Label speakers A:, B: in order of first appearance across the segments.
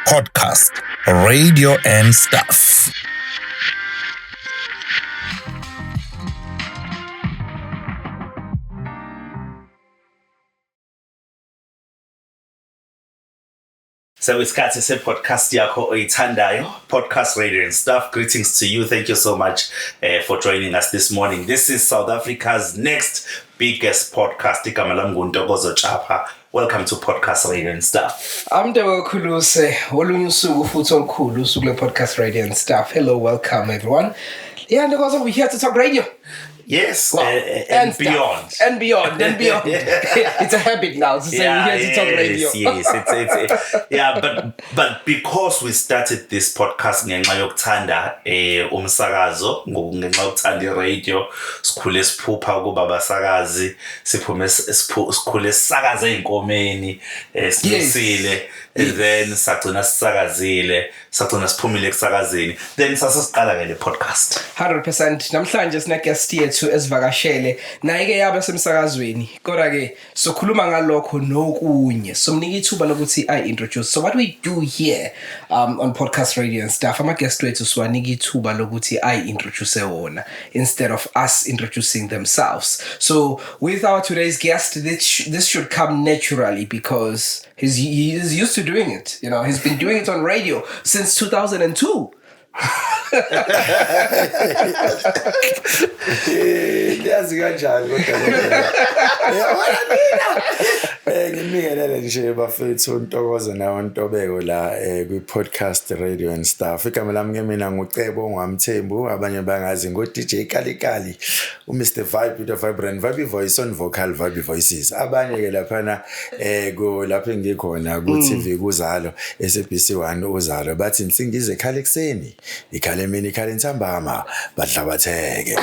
A: Podcast, Radio and Stuff.
B: Sekuyisikhathi se-podcast yakho oyithandayo, Podcast Radio and Stuff. Greetings to you. Thank you so much for joining us this morning. This is South Africa's next biggest podcast. Igama lami nguNtokozo Chapha. Welcome to Podcast Radio and Stuff.
C: Amdeko Khuluse, olunye usuku futhi olukhulu, usuku lwe-Podcast Radio and Stuff. Hello, welcome everyone. Yeah, Ntokozo, we're here to talk radio.
B: Yes,
C: Wow.
B: and
C: stuff.
B: beyond.
C: And beyond, and beyond. It's a habit now to say we're here to talk radio.
B: Yes, it's yeah, but because we started this podcast ngenxa yokuthanda umsakazo, ngenxa yokuthanda i-radio, sikhule siphupha ukuba abasakazi, siphume sikhule sisakaze ey'nkomeni, sinusile, and then sagcina sisakazile, sagcina siphumile ekusakazeni, then sase siqala ke le podcast.
C: 100%. Namhlanje sine guest yethu esivakashele, naye ke yabe semsakazweni, kodwa ke sokhuluma ngalokho nokunye, somnika ithuba lokuthi I introduce. So what we do here on Podcast Radio and Stuff, ama guest wethu siwanika ithuba lokuthi I introduce wona instead of us introducing themselves. So with our today's guest, this should come naturally because he is used to doing it. He's been doing it on radio since 2002.
D: Yazi kanjani kodwa yabona mina, ngibingelele nje bafethu, Ntokozo nawe Ntobeko la kwi Podcast Radio and Stuff. Igama lami ke mina nguCebo Ngwamthembu, abanye bangazi ngo DJ Kalikali, u Mr Vibe with the vibrant vibe voice on vocal vibe voices. Abanye ke laphana ku lapho engikhona ku TV kuzalo SABC 1 Uzalo, bathi insingize ikhala ekuseni, ikhala emini, ikhala ntambama, badla batheke.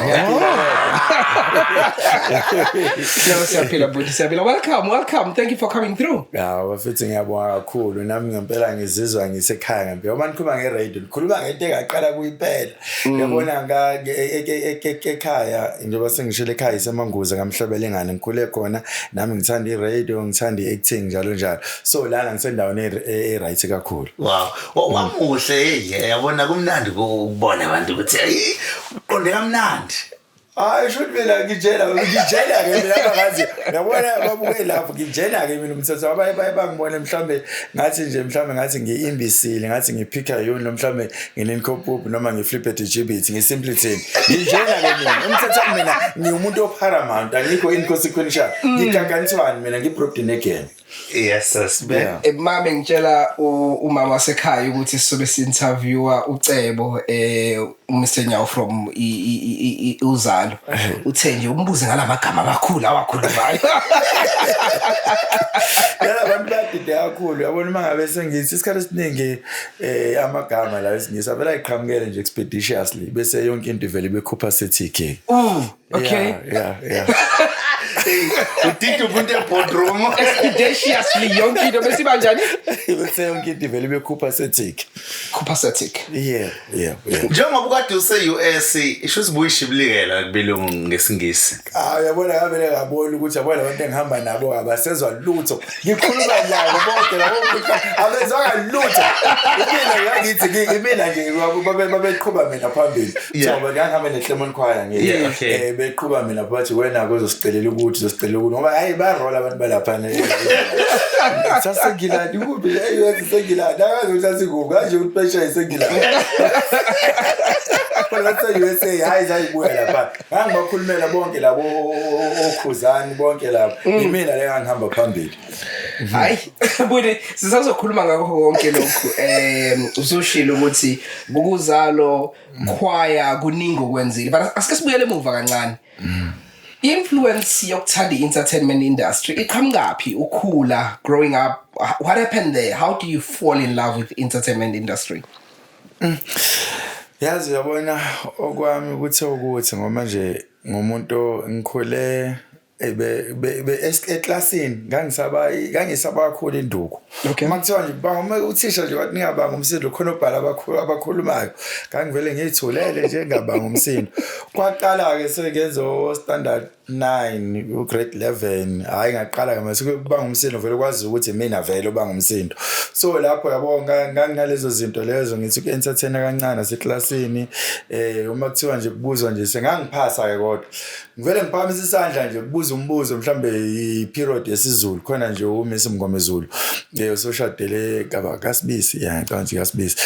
C: No, siyaphila bhuti, siyaphila. Welcome, welcome. Thank you for coming through.
D: Ya bafethu, ngiyabonga kakhulu. Nami ngempela ngizizwa ngisekhaya ngempela. Uma nikhuluma nge-radio, nikhuluma ngento engaqala kuyiphela. Yabona ekhaya, njengoba sengishilo, ekhaya iseManguza kaMhlabela ingane, ngikhule khona. Nami ngithanda i-radio, ngithanda i-acting, njalo njalo. So lana ngisendaweni e-right kakhulu.
B: Wow. Wamuhle, hey, yabona kumnandi ukubona abantu ukuthi hey, uqonde kamnandi.
D: Hayi, shuthi mina ngitshela ke mina abangazi, uyabona, babuke lapho, ngitshela ke mina umthetho, abaye baye bangibone mhlambe ngathi nje, mhlambe ngathi ngi-imbisile, ngathi ngiphika yoni, mhlambe nginenkopop noma ngi-flibbertigibbet, ngi-simpleton. Ngitshela ke mina umthetho, mina ngiwumuntu o-paramount, angikho inconsequential, ngigaganthwani mina, ngi-brobdinegene.
B: Yes, man.
D: Yeah.
C: Mame ngitshela umama wasekhaya ukuthi sizobe si-interviewa uCebo, uMr Nyawo from Uzalo. Uthe nje umbuze ngalamagama amakhulu awakhulumayo.
D: Yala abantu bayadide kakhulu, yabona, uma ngabe sengithi isikhathi esiningi amagama la esiNgisi avela ayiqhamukele nje expeditiously, bese yonke into ivele ibe copacetic.
C: Ooh, okay.
D: Yeah.
B: Udide umuntu e-boardroom.
C: Expeditiously yonke into bese iba njani?
D: Bese yonke into ivele ibe copacetic.
C: Copacetic.
D: Yeah.
B: Njengoba ukade use-US, isho sibuye ishibilikela kubelungu ngesiNgisi.
D: Ah, uyabona, ngavele ngabona ukuthi, yabona, abantu engihamba nabo abasezwa lutho. Ngikhuluma nabo bonke labo muntu abezwanga lutho. Imina ngithi imina nje babeqhuba mina phambili. So ngangihamba neClermont Choir ngithi. Beqhuba mina bathi wena kuzosicelela ukuthi uzosicelela ukuthi, ngoba hayi, barola abantu balapha. Sasengilandi kuphi? Hey, sasengilandi. Akazi ukuthi sasikuphi. Kanje ukuthi phesheya isengilandi. Kodwa USA hayi, zayibuya lapha. Ngangibakhulumela bonke labo okhuzani bonke lapho. Imina le ngangihamba phambili.
C: Hayi buti, sisazokhuluma ngakho konke lokhu. Usushilo ukuthi bukuzalo choir, kuningi okwenzile, but asike sibuyele emuva kancane. Influence yokuthanda i-entertainment industry iqhamukaphi ukhula, growing up? What happened there? How do you fall in love with entertainment industry?
D: Yazi, uyabona, okwami ukuthi ngoba nje ngumuntu ngikhule eklasini ngangisaba kakhulu induku. Uma kuthiwa nje banga, uma uthisha nje wathi ningabanga umsindo, khona obhala abakhulumayo, ngangivele ngiyithulele nje, ngingabanga umsindo. Kwaqala ke sengenza o standard 9, u-grade 11, hhayi, ngaqala mase kuba ngumsindo vele, kwazi ukuthi mina vele uba ngumsindo. So lapho, yabo, nganginalezo zinto lezo, ngithi uku-entertain-a kancane naseklasini. Uma kuthiwa nje kubuzwa nje, sengangiphasa-ke, kodwa ngivele ngiphakamise isandla nje, kubuza umbuzo, mhlambe i-period yesiZulu khona nje, uMiss Mngomezulu, usoshadele kaSibisi, ya, ngicabanga ukuthi kaSibisi.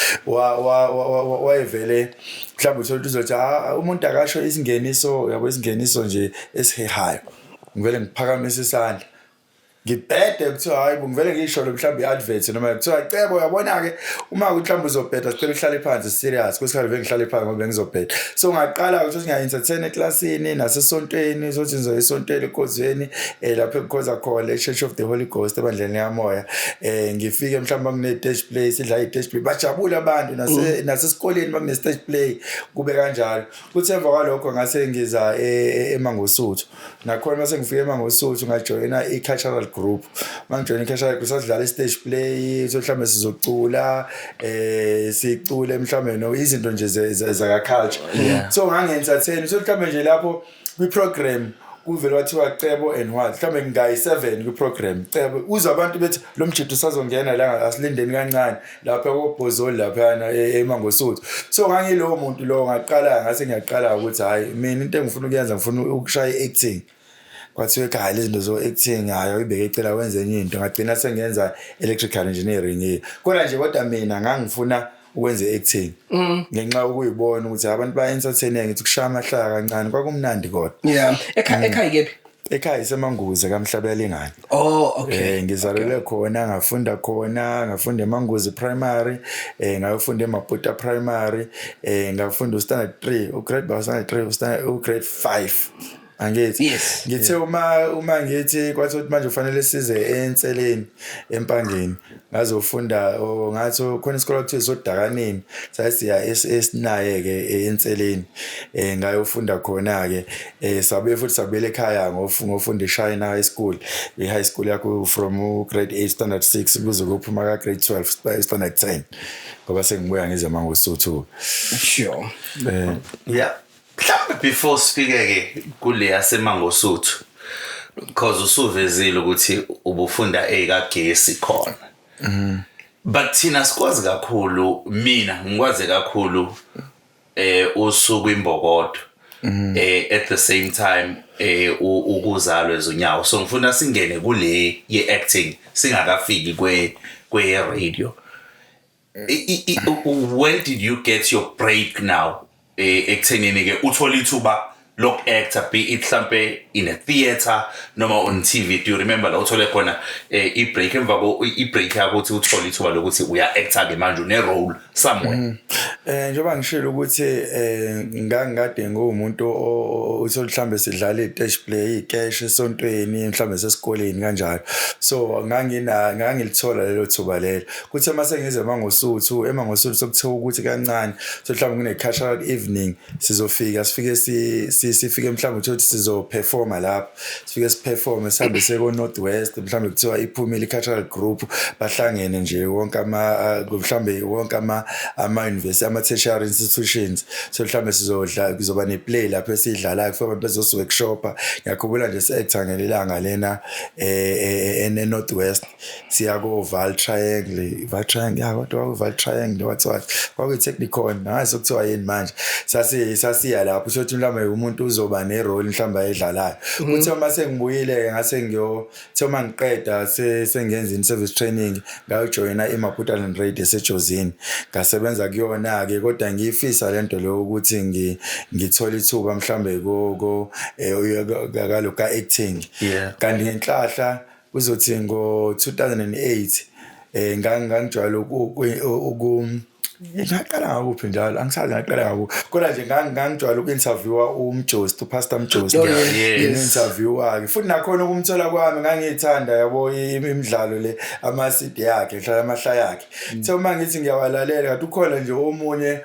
D: Wayevele mhlawumbe uthole ukuthi uzothi, "Ah, umuntu akasho isingeniso, yabo, isingeniso nje esihehayo." Ngivele ngiphakamise isandla, ngibhede, kuthiwa hayi bo, ngivele ngisho lo mhlawumbe i-advert, noma kuthiwa, "Cebo, uyabona-ke, uma kuthi mhlawumbe uzobheda, sicela uhlale phansi serious." Kwesikhathi vele ngihlale phansi ngoba bengizobheda. So ngaqala ukuthi ngiya-entertain eklasini nasesontweni, sothi ngizoya esontweni enkonzweni, lapho engikhonza khona e-Church of the Holy Ghost, ebandleni likamoya. Ngifike mhlawumbe kune-stage play, sidlala i-stage play, bajabule abantu. Nasesikoleni makune-stage play, kube kanjalo. Kuthi emva kwalokho ngase ngiza eMangosuthu nakhona. Mase ngifike eMangosuthu, ngajoyina i-cultural group. Mangijoyina i-cultural group, sasidlala i-stage play, so mhlawumbe sizocula, sicule mhlawumbe no izinto nje zaka-culture. So ngangi-entertain. So mhlawumbe nje lapho kwi-program kuvele kwathiwa Cebo and what, mhlawumbe ngingayi-7 kwi-program, Cebo, uzwe abantu bethi lo mjito usazongena la, asilindeni kancane lapha kobhozoli laphayana eMangosuthu. So ngangilowo muntu lowo. Ngaqala ngase ngiyaqala ukuthi hhayi, mina into engifuna ukuyenza, ngifuna ukushaya i-acting. Kwathiwa ekhaya lezi zinto zo-acting, hhayi, uyibeke ecela, wenze enye into. Ngagcina sengenza electrical engineering kodwa nje, kodwa mina ngangifuna ukwenza i-acting ngenxa yokuyibona ukuthi abantu ba-entertain, ngithi kushaya amahlaya kancane, kwakumnandi kodwa.
C: Yeah, ekhaya kephi?
D: Ekhaya iseManguze, kaMhlabuyalingana.
C: Oh, okay.
D: Ngizalelwe khona, ngafunda khona, ngafunda eManguzi Primary, ngayofunda eMaputa Primary, ngafunda u-standard 3, u-grade ba standard 3, u-standard u-grade 5. Angithi?
C: Yes.
D: Ngithe uma ngithi kwathi ukuthi manje kufanele size eNseleni, eMpangeni, ngazofunda, ngathi khona isikole kuthiwa soDakaneni, sasiya esinaye ke eNseleni, ngayofunda khona ke. Sabuye futhi sabuyela ekhaya, ngofunda eShine High School, i-high school yakho, from grade 8, standard 6, kuze kuphuma ka grade 12, standard 10, ngoba sengibuya ngize Mangosuthu.
B: Yeah. Mhlawumbe before sifike ke kule yaseMangosuthu, because usuvezile ukuthi ubufunda ezikagesi khona. But thina sikwazi kakhulu, mina ngikwazi kakhulu usuku imbokodo. At the same time ukuzalwa ezonyawo. So ngifuna singene kule ye acting singakafiki kwe radio. When did you get your break now ekuthenini ke uthola ithuba loku-actor, be it mhlampe in a theatre noma on TV? Do you remember la uthole khona i-break, emva ko i-break yakho, ukuthi uthole ithuba lokuthi uya-actor ke manje, une-role somewhere?
D: Njengoba ngishilo ukuthi ngangikade nguwumuntu uthola mhlambe sidlala i-stage play, ikeshe esontweni, mhlambe sesikoleni kanjalo. So ngangilithola lelo thuba lelo. Kuthe mase ngize eMangosuthu, eMangosuthu sokuthiwa ukuthi kancane, so mhlawumbe kune cultural evening, sizofika sifike sifike mhlawumbe uthole ukuthi sizo-performa lapho, sifike si-performe, sihambe siye ko-North West, mhlawumbe kuthiwa iphumile i-cultural group, bahlangene nje wonke ama mhlawumbe wonke ama-university, ama-tertiary institutions. So mhlawumbe sizodla, kuzoba ne-play lapho esiyidlalayo, kufika abantu bezosi-workshopa. Ngiyakhumbula nje si-acta ngelilanga lena e-North West, siya ko-Vaal Triangle, Vaal Triangle, ya, kodwa kwaku-Vaal Triangle, what, kwakuyi-Technikon, angazi sekuthiwa yini manje. Sasiya lapho, kusho ukuthi mhlawumbe umuntu uzoba ne-role mhlawumbe ayidlalayo. Kuthe uma sengibuyile-ke, ngase ngiyothe uma ngiqeda sengenza in-service training, ngayojoyina iMaputoland Radio eseJozini, ngasebenza kuyona-ke. Kodwa ngiyifisa lento leyo ukuthi ngithole ithuba mhlawumbe ko kalo ka-acting. Kanti ngenhlahla kuzothi ngo-2008 ngangijwayele uku ngaqala ngakuphi njalo, angisazi ngaqala ngakuphi, kodwa nje ngangijwayele uku-interviewa uMjosti, uPastor Mjosti.
C: Oh, yeah.
D: Ngim-interviewa-ke futhi nakhona ukumthola kwami, ngangiyithanda, yabo, imidlalo le, ama-CD yakhe, mhlawumbe amahlaya akhe. Kuthe uma ngithi ngiyawalalela, kanti ukhona nje omunye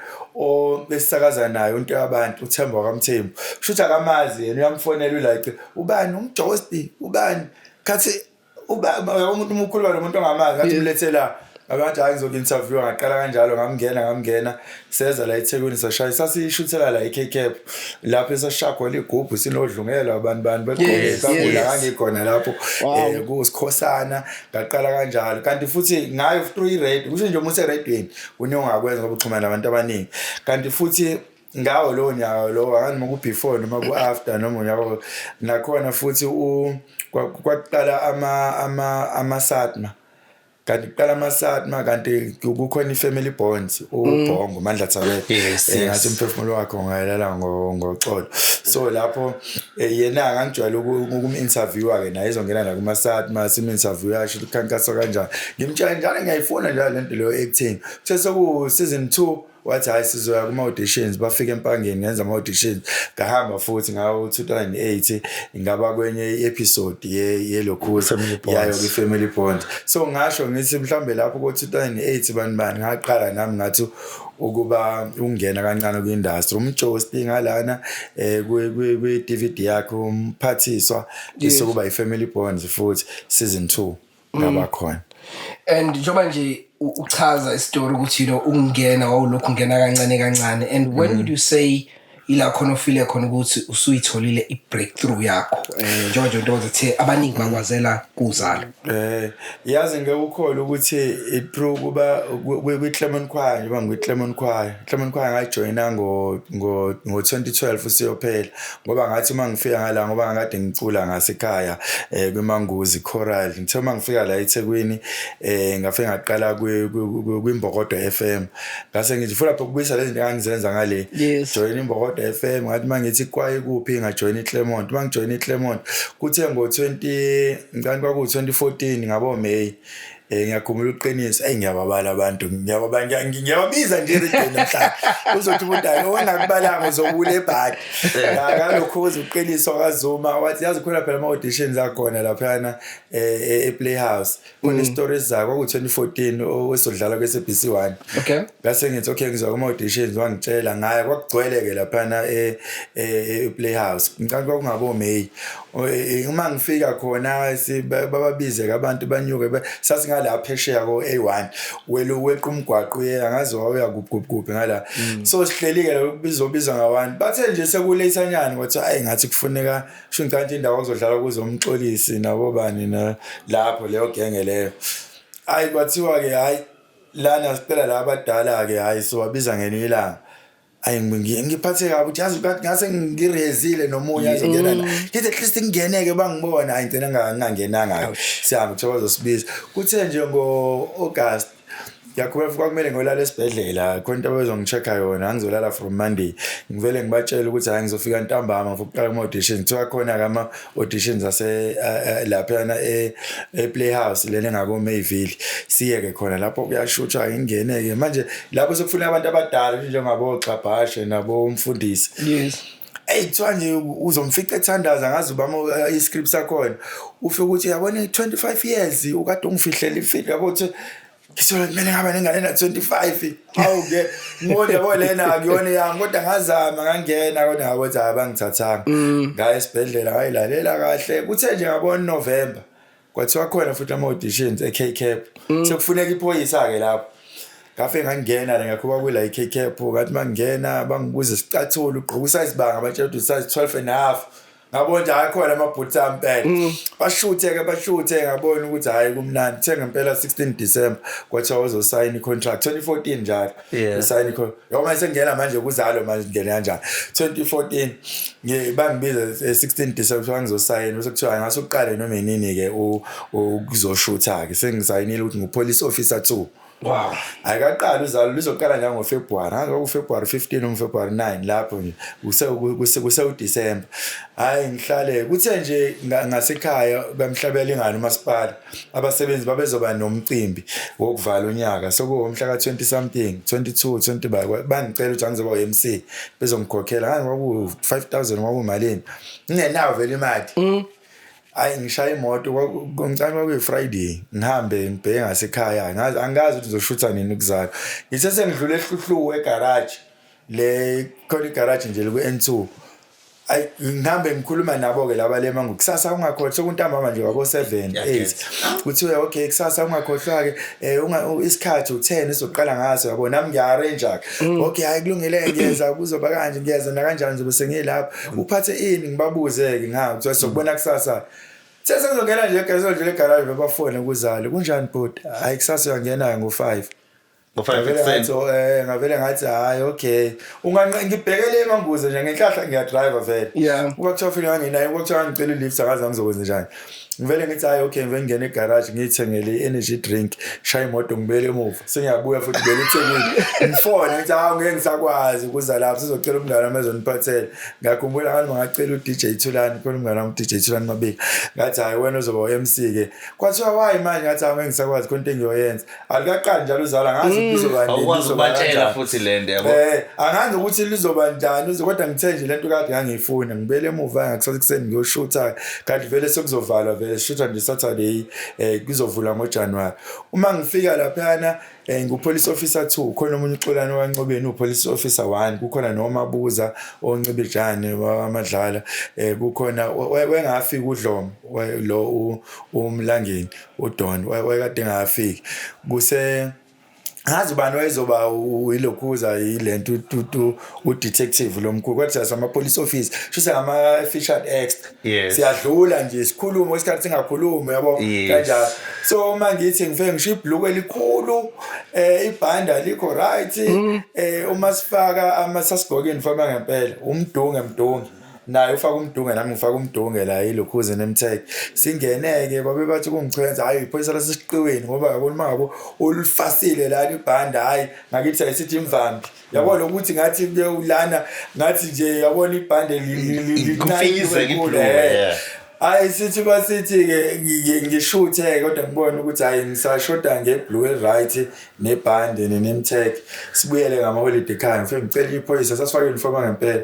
D: besisakaza naye, unto yabantu, uThemba kaMthembu, kusho ukuthi akamazi yena, uyamfonela ula, ubani uMjosti, ubani khathi uba umuntu uma ukhuluma nomuntu ongamazi ngathi umlethela. Abantu, hayi, ngizoku-interview. Ngaqala kanjalo, ngamngena, seza la eThekwini, sashaya, sasishuthela la e-K-Cap lapho esashaya khona igubhu, sinodlungelo, abantu bani begqoke kabula. Ngangikhona lapho. Kusikhosana ngaqala kanjalo, kanti futhi ngayo through i-radio, kusho nje uma useradweni kuningi ongakwenza ngoba uxhumana nabantu abaningi. Kanti futhi ngawo lowo nyaka lowo, angani noma ku-before noma ku-after noma unyaka nakhona futhi kwakuqala ama-SATMA, kanti kuqala ama-SATMA, kanti kukhona i-Family Bonds, uBhongo Mandla Thabethe. Ngathi umphefumulo wakhe ungayelala ngoxolo. So lapho yena ngangijwayele ukum-interviewa-ke naye, ezongena la kuma-SATMA, sim-interview, yasho ukhankaso kanjani, ngimtshela njalo ngiyayifuna njalo lento leyo acting. Kuthe seku-season 2, wathi, "Hayi, sizoya kuma-auditions." Bafika eMpangeni, ngenza ama-auditions, ngahamba futhi ngawo 2008, ngaba kwenye i-episode yelokhuza
B: Family Bonds.
D: yayo kwi-Family Bond. So ngasho ngithi mhlambe lapho ko-2008 bani bani ngaqala nami ngathi ukuba ungena kancane kwi-industry, umjosti ngalana kwi-DVD yakhe umphathiswa, bese kuba i-Family Bonds futhi season 2 ngaba khona.
C: And njengoba nje uchaza isitori ukuthi ungena wawulokhu ungena kancane kancane, and when would you say ila khona ufile khona ukuthi usuyitholile i-breakthrough yakho, njengoba nje Ntokozo ethe abaningi bakwazela kuzalo?
D: Yazi ngeke ukholwe ukuthi it through kuba kwi-Clement Choir, njengoba ngikwi-Clement Choir. Clement Choir ngayijoyina ngo 2012 siyophela, ngoba ngathi uma ngifika ngala, ngoba ngakade ngicula ngasekhaya kwiManguzi Choral. Ngithe uma ngifika la eThekwini, ngafika ngaqala kwiMbokodo FM. Ngase ngithi funa ukubuyisa lezi zinto engangizenza ngale. Join iMbokodo FM, ngathi mangithi kwaye kuphi, ngajoin iClermont. Mangijoin iClermont kuthe ngo 20, ngicabanga kwaku 2014 ngabo May, ngiyakhumbula uqiniso, ey, ngiyababala abantu, ngiyababala, ngiyababiza nje eredweni namhlanje, uzothi umuntu, hayi, ongakubalanga uzobula ebhadi ngalokho. Uqiniso kaZuma wathi, yazi khona phela ama auditions akhona laphana e-Playhouse, khona stories zakho kwaku 2014 osodlala kwe-SABC 1. Ngase ngithi, okay, ngizwa kuma auditions, wangitshela ngaye, kwakugcwele ke laphana e Playhouse, ngicabanga kwakungabo May. Uma ngifika khona bababize ke abantu banyuke, sasingala phesheya ko A1, welo weqa umgwaqo uye, angazi wawuya kuphi kuphi kuphi ngala. So sihleli ke bizobizwa ngabantu, bathe nje sekulate-anyana, kwathi ayi, ngathi kufuneka sho, ngicabanga indawo okuzodlala kuzo umxolisi nabo bani na lapho leyo genge leyo. Ayi, kwathiwa ke, hayi, lana sicela la abadala ke, hayi, sowabiza ngelinye ilanga. Ayi, ngiphathe kabi ukuthi yazi kade ngase ngirezile nomunye azongena la, ngithi at least ngingeneke bangibona. Hayi, ngicela ngingangenanga, sihambe, kuthiwa bazosibiza. Kuthe nje ngo-August, ngiyakhumbula futhi kwakumele ngiyolala esibhedlela, khona into abazongi-check-a yona, ngizolala from Monday. Ngivele ngibatshele ukuthi hayi, ngizofika ntambama, ngifuna ukuqala kuma-auditions. Kuthiwa khona-ke ama-auditions ase laphayana e-Playhouse lena engako-Mayville, siye-ke khona lapho kuyashuthwa, ngingene-ke manje lapho sekufuneka abantu abadala njengabo-Xabhashe nabo-mfundisi. Eyi, kuthiwa nje uzomfica ethandaza, ngazi ubama i-script sakhona, ufike ukuthi, yabona, 25 years ukade ungifihlela imfihlo, yabo, uthi ngithola kumele ngaba nengane na 25. Hawu ke, ngibona, yabo, lena akuyona yami, kodwa ngazama ngangena, kodwa ngabo ukuthi hayi, bangithathanga. Ngaya esibhedlela, ngayilalela kahle. Kuthe nje ngabona November, kwathiwa khona futhi ama auditions e-K-Cap, sekufuneka iphoyisa ke lapho. Ngafike ngangena la, ngakhuba kula i-K-Cap, ngathi mangena bangibuza isicathulo, ugqoka usize banga, batshela ukuthi size 12.5. Ngabona ukuthi hayi, khona amabhutsi ampela, bashuthe ke, bashuthe, ngabona ukuthi hayi, kumnandi. Thenga ngempela 16 December kwathiwa uzosayina i-contract 2014 njalo. Usayina i-contract yoma sengena manje kuzalo, manje ngene kanjani 2014, bangibiza 16 December, kuthiwa ngizosayina, bese kuthiwa ngase uqale noma inini ke ukuzoshutha ke, sengisayinile ukuthi ngu-police officer 2. Ayikaqali uzalo, luzoqala nje ngoFebruary, ngazi kwaku-February 15 noma February 9 lapho nje, kuse uDecember. Hayi, ngihlale, kuthe nje ngasekhaya bamhlabela ingane umasipala, abasebenzi babezoba nomcimbi wokuvala unyaka, sekuwumhla ka 20 something, 22, 20, bangicela ukuthi angizoba u-MC, bezongikhokhela, ngazi kwaku 5000, kwakumalini, ngingenayo vele imali. Hayi, ngishaya imoto, ngicabanga kwakuyi-Friday, ngihambe ngibheke ngasekhaya, ngazi angazi ukuthi ngizoshutha nini kuzalo. Ngithe sengidlule eHluhluwe egaraji le, khona igaraji nje liku-N2. Ayi, ngihambe ngikhuluma nabo-ke laba lema kusasa ungakhohlwa, sekuntambama nje wabo 7 8, kuthiwe okay, kusasa ungakhohlwa-ke isikhathi u-10 sizoqala ngaso, yabo. Nami ngiya-arrange-ke, okay, hayi kulungile, ngiyeza, kuzoba kanje, ngiyeza nakanjani, ngizobe sengilapho, uphathe ini, ngibabuze-ke ngawo, kuthiwa sizokubona kusasa. Sesengizongena nje egazodlula egaraji, babafone kuzalo, kunjani bhuti? Hayi, kusasa uyangena ngo-5.
B: Ngo-5
D: Ngavele ngathi
B: ekuseni.
D: oh, ngavele ngathi hayi okay, unganqa ngibhekele emanguze nje ngenhlahla, ngiyadrive vele. Kuba kuthiwa fika ngangenayo, kuba kuthiwa ngicela i-lift, akaze ngizokwenza njani. Ngivele ngithi hayi okay, ngivele ngingene egarage, ngiyithengele i-energy drink, shaya imoto, ngibuyele emuva, sengiyabuya futhi ngibuyele eThekwini, ngifone ngithi hawu, ngeke ngisakwazi ukuza lapho, sizocela umngane wami ezoniphathela. Ngiyakhumbula ngathi ngacela u-DJ Thulani, khona umngane wami u-DJ Thulani Mabika, ngathi hayi, wena uzoba u-MC ke. Kwathiwa why manje? Ngathi hawu, ngeke ngisakwazi, khona into engiyoyenza. Alikaqali njalo uzala, ngazi ukuthi lizoba nini,
B: Awukwazi
D: lizoba
B: ukubatshela
D: kanjani.
B: futhi lento, yabo.
D: Angazi ukuthi lizoba njani kodwa ngithe nje lento kade ngangiyifuna, ngibuyele emuva ngakusasa ekuseni ngiyoshutha, kanti vele sekuzovalwa vele, sishutha nje Saturday, kuzovulwa ngoJanuary. Uma ngifika laphana, ngu-police officer 2, khona omunye uXolani waNcobeni u-police officer 1, kukhona noMabuza oncibijane wamadlala, kukhona wengafika uDlomo lo umlangeni uDon wayekade engafiki kuse ngazi ubani wayezoba ilokhuza yilento u-detective lo mkhulu, kodwa sama police officer shuse ngama featured extra. Siyadlula nje sikhulume isikhathi singakhulumi, yabo. Kanjalo. So uma ngithi ngifike ngisho ibhluku elikhulu, ibhanda alikho right, uma sifaka ama sasigqoke uniform ngempela, umdunge mdunge naye ufaka umdunge, nami ngifaka umdunge la ilokhuze name tag, singeneke, babe bathi kungichwenza, hayi, iphoyisa lasesiqiweni, ngoba yabona uma ngabe ulifasile lana ibhanda, hayi, ngakithi ayisithi imvambi, yabona ukuthi ngathi lana ngathi nje, yabona ibhande
B: Kufinyizeka ibhluku,
D: Hayi, sithi basithi-ke ngishuthe, kodwa ngibone ukuthi hayi, ngisashoda nge-blue right nebhande ne-name tag. Sibuyele ngamaholide ekhaya, ngifike ngicela iphoyisa, sasifake uniform ngempela,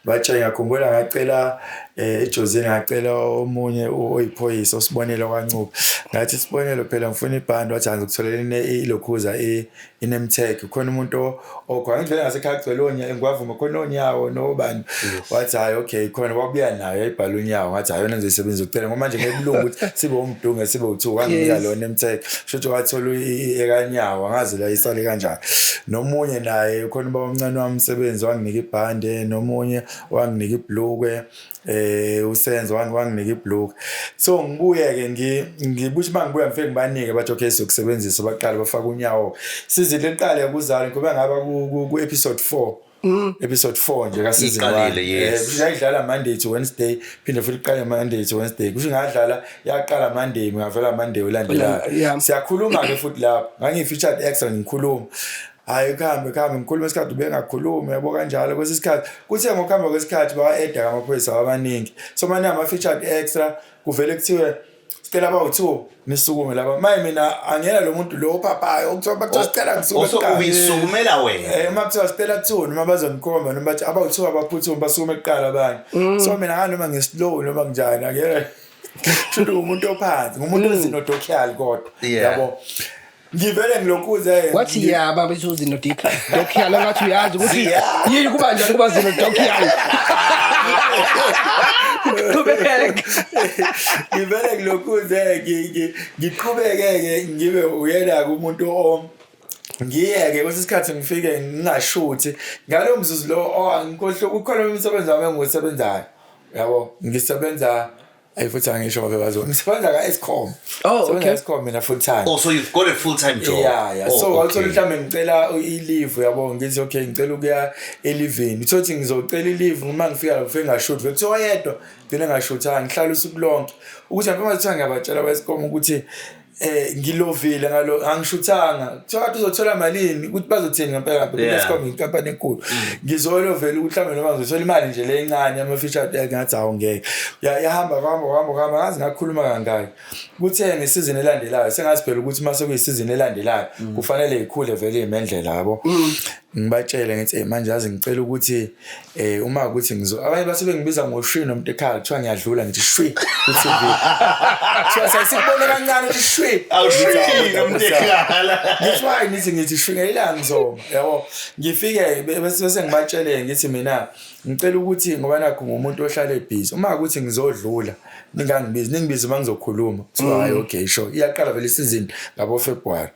D: batshe ngiyakhumbula ngacela ejozini, ngacela omunye oyiphoyisa usibonelo kwaNcube, ngathi sibonelo phela ngifuna ibhande, wathi angikutholele ilokhuza i-name tag, khona umuntu okhona ngivele ngasekhaya kugcwele onya ngwavuma khona onyawo nobani, wathi hayi okay, khona wabuya nayo yayibhala unyawo, ngathi hayi, yona ngizoyisebenzisa ukucela ngoba manje ngeke kulunge ukuthi sibe umdunge sibe u-two, wanginika lo name tag, shuthi wathola ekanyawo, angazi la isale kanjani. Nomunye naye khona ubaba omncane wami umsebenzi wanginika ibhande, nomunye wanginika ibhlukwe, usenzo wanginika ibhlukwe. So ngibuye ke ngibuthi mangibuya ngifike ngibanike, bathi okay, sizokusebenzisa, baqala bafaka unyawo sizile liqale kuzalo ngoba ngaba ku episode 4, episode 4 nje ka season 1.
B: Iqalile, yes.
D: Yayidlala Monday to Wednesday, phinde futhi iqale Monday to Wednesday, kusho ngadlala yaqala Monday, ngavela Monday ulandelayo. Siyakhuluma ke futhi lapho ngangiyi featured extra, ngikhuluma, hayi, kuhambe kuhambe ngikhuluma isikhathi bengakhulumi, yabo, kanjalo. Kwesinye isikhathi kuthe ngokuhamba kwesikhathi bawa-eda amaphoyisa abaningi, so manje ama-featured extra kuvele kuthiwe sicela abawu-two nisukume lapha. Maye mina angiyena lo muntu lo ophaphayo okuthiwa bakuthiwa sicela ngisukume
B: Also
D: kuqala.
B: Uyisukumela wena.
D: Uma kuthiwa sicela two, noma bazonikhomba, noma bathi abawu-two abaphuthume basukume kuqala abanye, so mina ngani noma ngislow noma njani, angiyena shuthi umuntu ophansi, ngumuntu ozinodokhiyali kodwa, yabo, ngivele ngilokhuze.
C: Wathi ya baba uzino dokhiyala, ngathi uyazi ukuthi yini kuba njani kuba zino dokhiyala. Qhubeka.
D: Ngivele ngilokhuze ngiqhubeke-ke, ngibe uyena-ke umuntu o ngiyeke kwesinye isikhathi ngifike ngingashuthi ngalo mzuzu lo, oh, angikhohlwe kukhona umsebenzi wami engiwusebenzayo, yabo, ngisebenza, ayi futhi angisho ngoba bazo, ngisebenza ka-Eskom.
C: Oh, okay.
D: Eskom mina full time.
B: Oh, so you've got a full time job.
D: Yeah.
B: Oh,
D: So
B: okay.
D: awuthola mhlawumbe ngicela i-leave, yabo, ngithi okay, ngicela ukuya e-leaveni, uthothi ngizocela i-leave, uma ngifika lapho ngifike ngashuthi vele kuthiwa oyedwa, ngcine ngashuthanga, ngihlala usuku lonke ukuthi mhlawumbe kuthiwa ngiyabatshela ba-Eskom ukuthi ngilovile ngalo, angishuthanga, kuthiwa kade uzothola malini, ukuthi bazothini ngempela ngempela. Eskom inkampani enkulu, ngizolovela ukuthi mhlawumbe noma ngizothola imali nje le encane ama-feature, ngathi awu ngeke. Yahamba kuhamba kuhamba kuhamba, ngazi ngakhuluma kangaki. Kuthe ngesizini elandelayo sengazi phela ukuthi uma sekuyisizini elandelayo kufanele ikhule vele iy'mendlela, yabo. Ngibatshele ngithi, "Hey, manje yazi ngicela ukuthi uma ukuthi ngizo," abanye base bengibiza ngoshwi nomuntu ekhaya, kuthiwa ngiyadlula, ngithi shwi ku-TV, kuthiwa sayisikubone kancane ukuthi shwi.
B: Awushwi
D: Ngithi,
B: nomuntu ekhala.
D: Ngithi why nithi ngithi shwi ngelilanga ngizoma, yabo. Ngifike bese ngibatshele ngithi mina ngicela ukuthi ngoba nakho ngumuntu ohlala ebhizi, uma ukuthi ngizodlula ningangibizi, ningibize uma ngizokhuluma. Kuthiwa hayi, okay, sure. Iyaqala vele isizini ngabo February,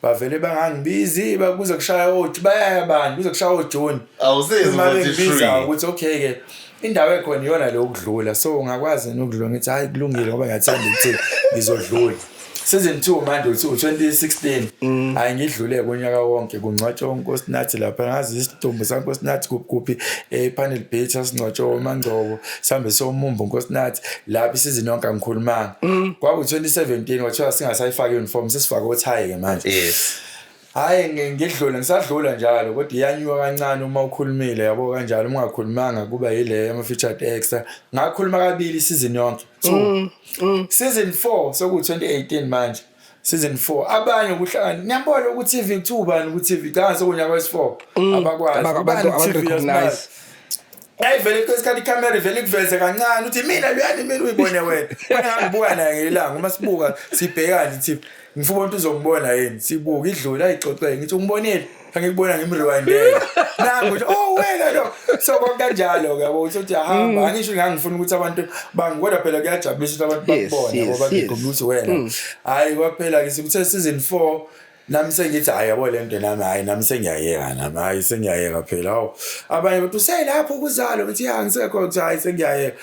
D: bavele bangangibizi, bakuze kushaya othi bayaya abantu, kuze kushaya oJune.
B: Awusizi
D: Uma
B: ukuthi
D: bengibiza
B: shwi.
D: ukuthi okay ke, indawo ekhona iyona le ukudlula, so ungakwazi yini ukudlula? Ngithi hayi, kulungile, ngoba ngiyathanda ukuthi ngizodlula. Season 2 manje uthi u2016, hayi, ngidlule kunyaka wonke, kungcwatshwa uNkosinathi lapha, ngazi isidumbu saNkosinathi kuphi kuphi ePanel Beach, sasingcwatshwa uMangcobo, sihambe somumbu uNkosinathi lapha isizini yonke, angikhulumanga. Kwaku 2017, kwathiwa singasayifaki uniform, sesifake othayi ke manje. Hayi, ngidlule, ngisadlula njalo, kodwa iyanyuka kancane uma ukhulumile, yabo, kanjalo. Uma ungakhulumanga kuba yile ama-featured extra. Ngakhuluma kabili isizini yonke, two. Season 4 soku-2018 manje, season 4, abanye kuhlangana niyambona ku-TV, kuthiwa ubani ku-TV, cha, sekunyaka wesi-4, abakwazi. Ubani
C: Abantu
D: ku-TV,
C: abarecognize.
D: yasimazi. Ayivele kwesikhathi ikhamera ivele ikuveze kancane uthi mina luyani, mina uyibone wena. Wena ngangibuka naye ngelanga, uma sibuka sibhekane nje, ngifuna ukuthi uzongibona yini, sibuka idlule ayixoxele, ngithi ungibonile, angikubona, ngimrewindele nangu nje, oh wena lo. So konke kanjalo ke, yabo, uthi uyahamba, angisho ngangifuna ukuthi abantu bangi, kodwa phela kuyajabulisa ukuthi abantu bakubone, yabo, bakukhumbula ukuthi wena. Hayi, kwaphela ke sikuthe season 4, nami sengithi hayi, yabo, lento nami, hayi, nami sengiyayeka, nami hayi, sengiyayeka phela. Hawu, abanye bathi uselapho kuzalo, ngithi ya, ngisekho, ngithi hayi, sengiyayeka.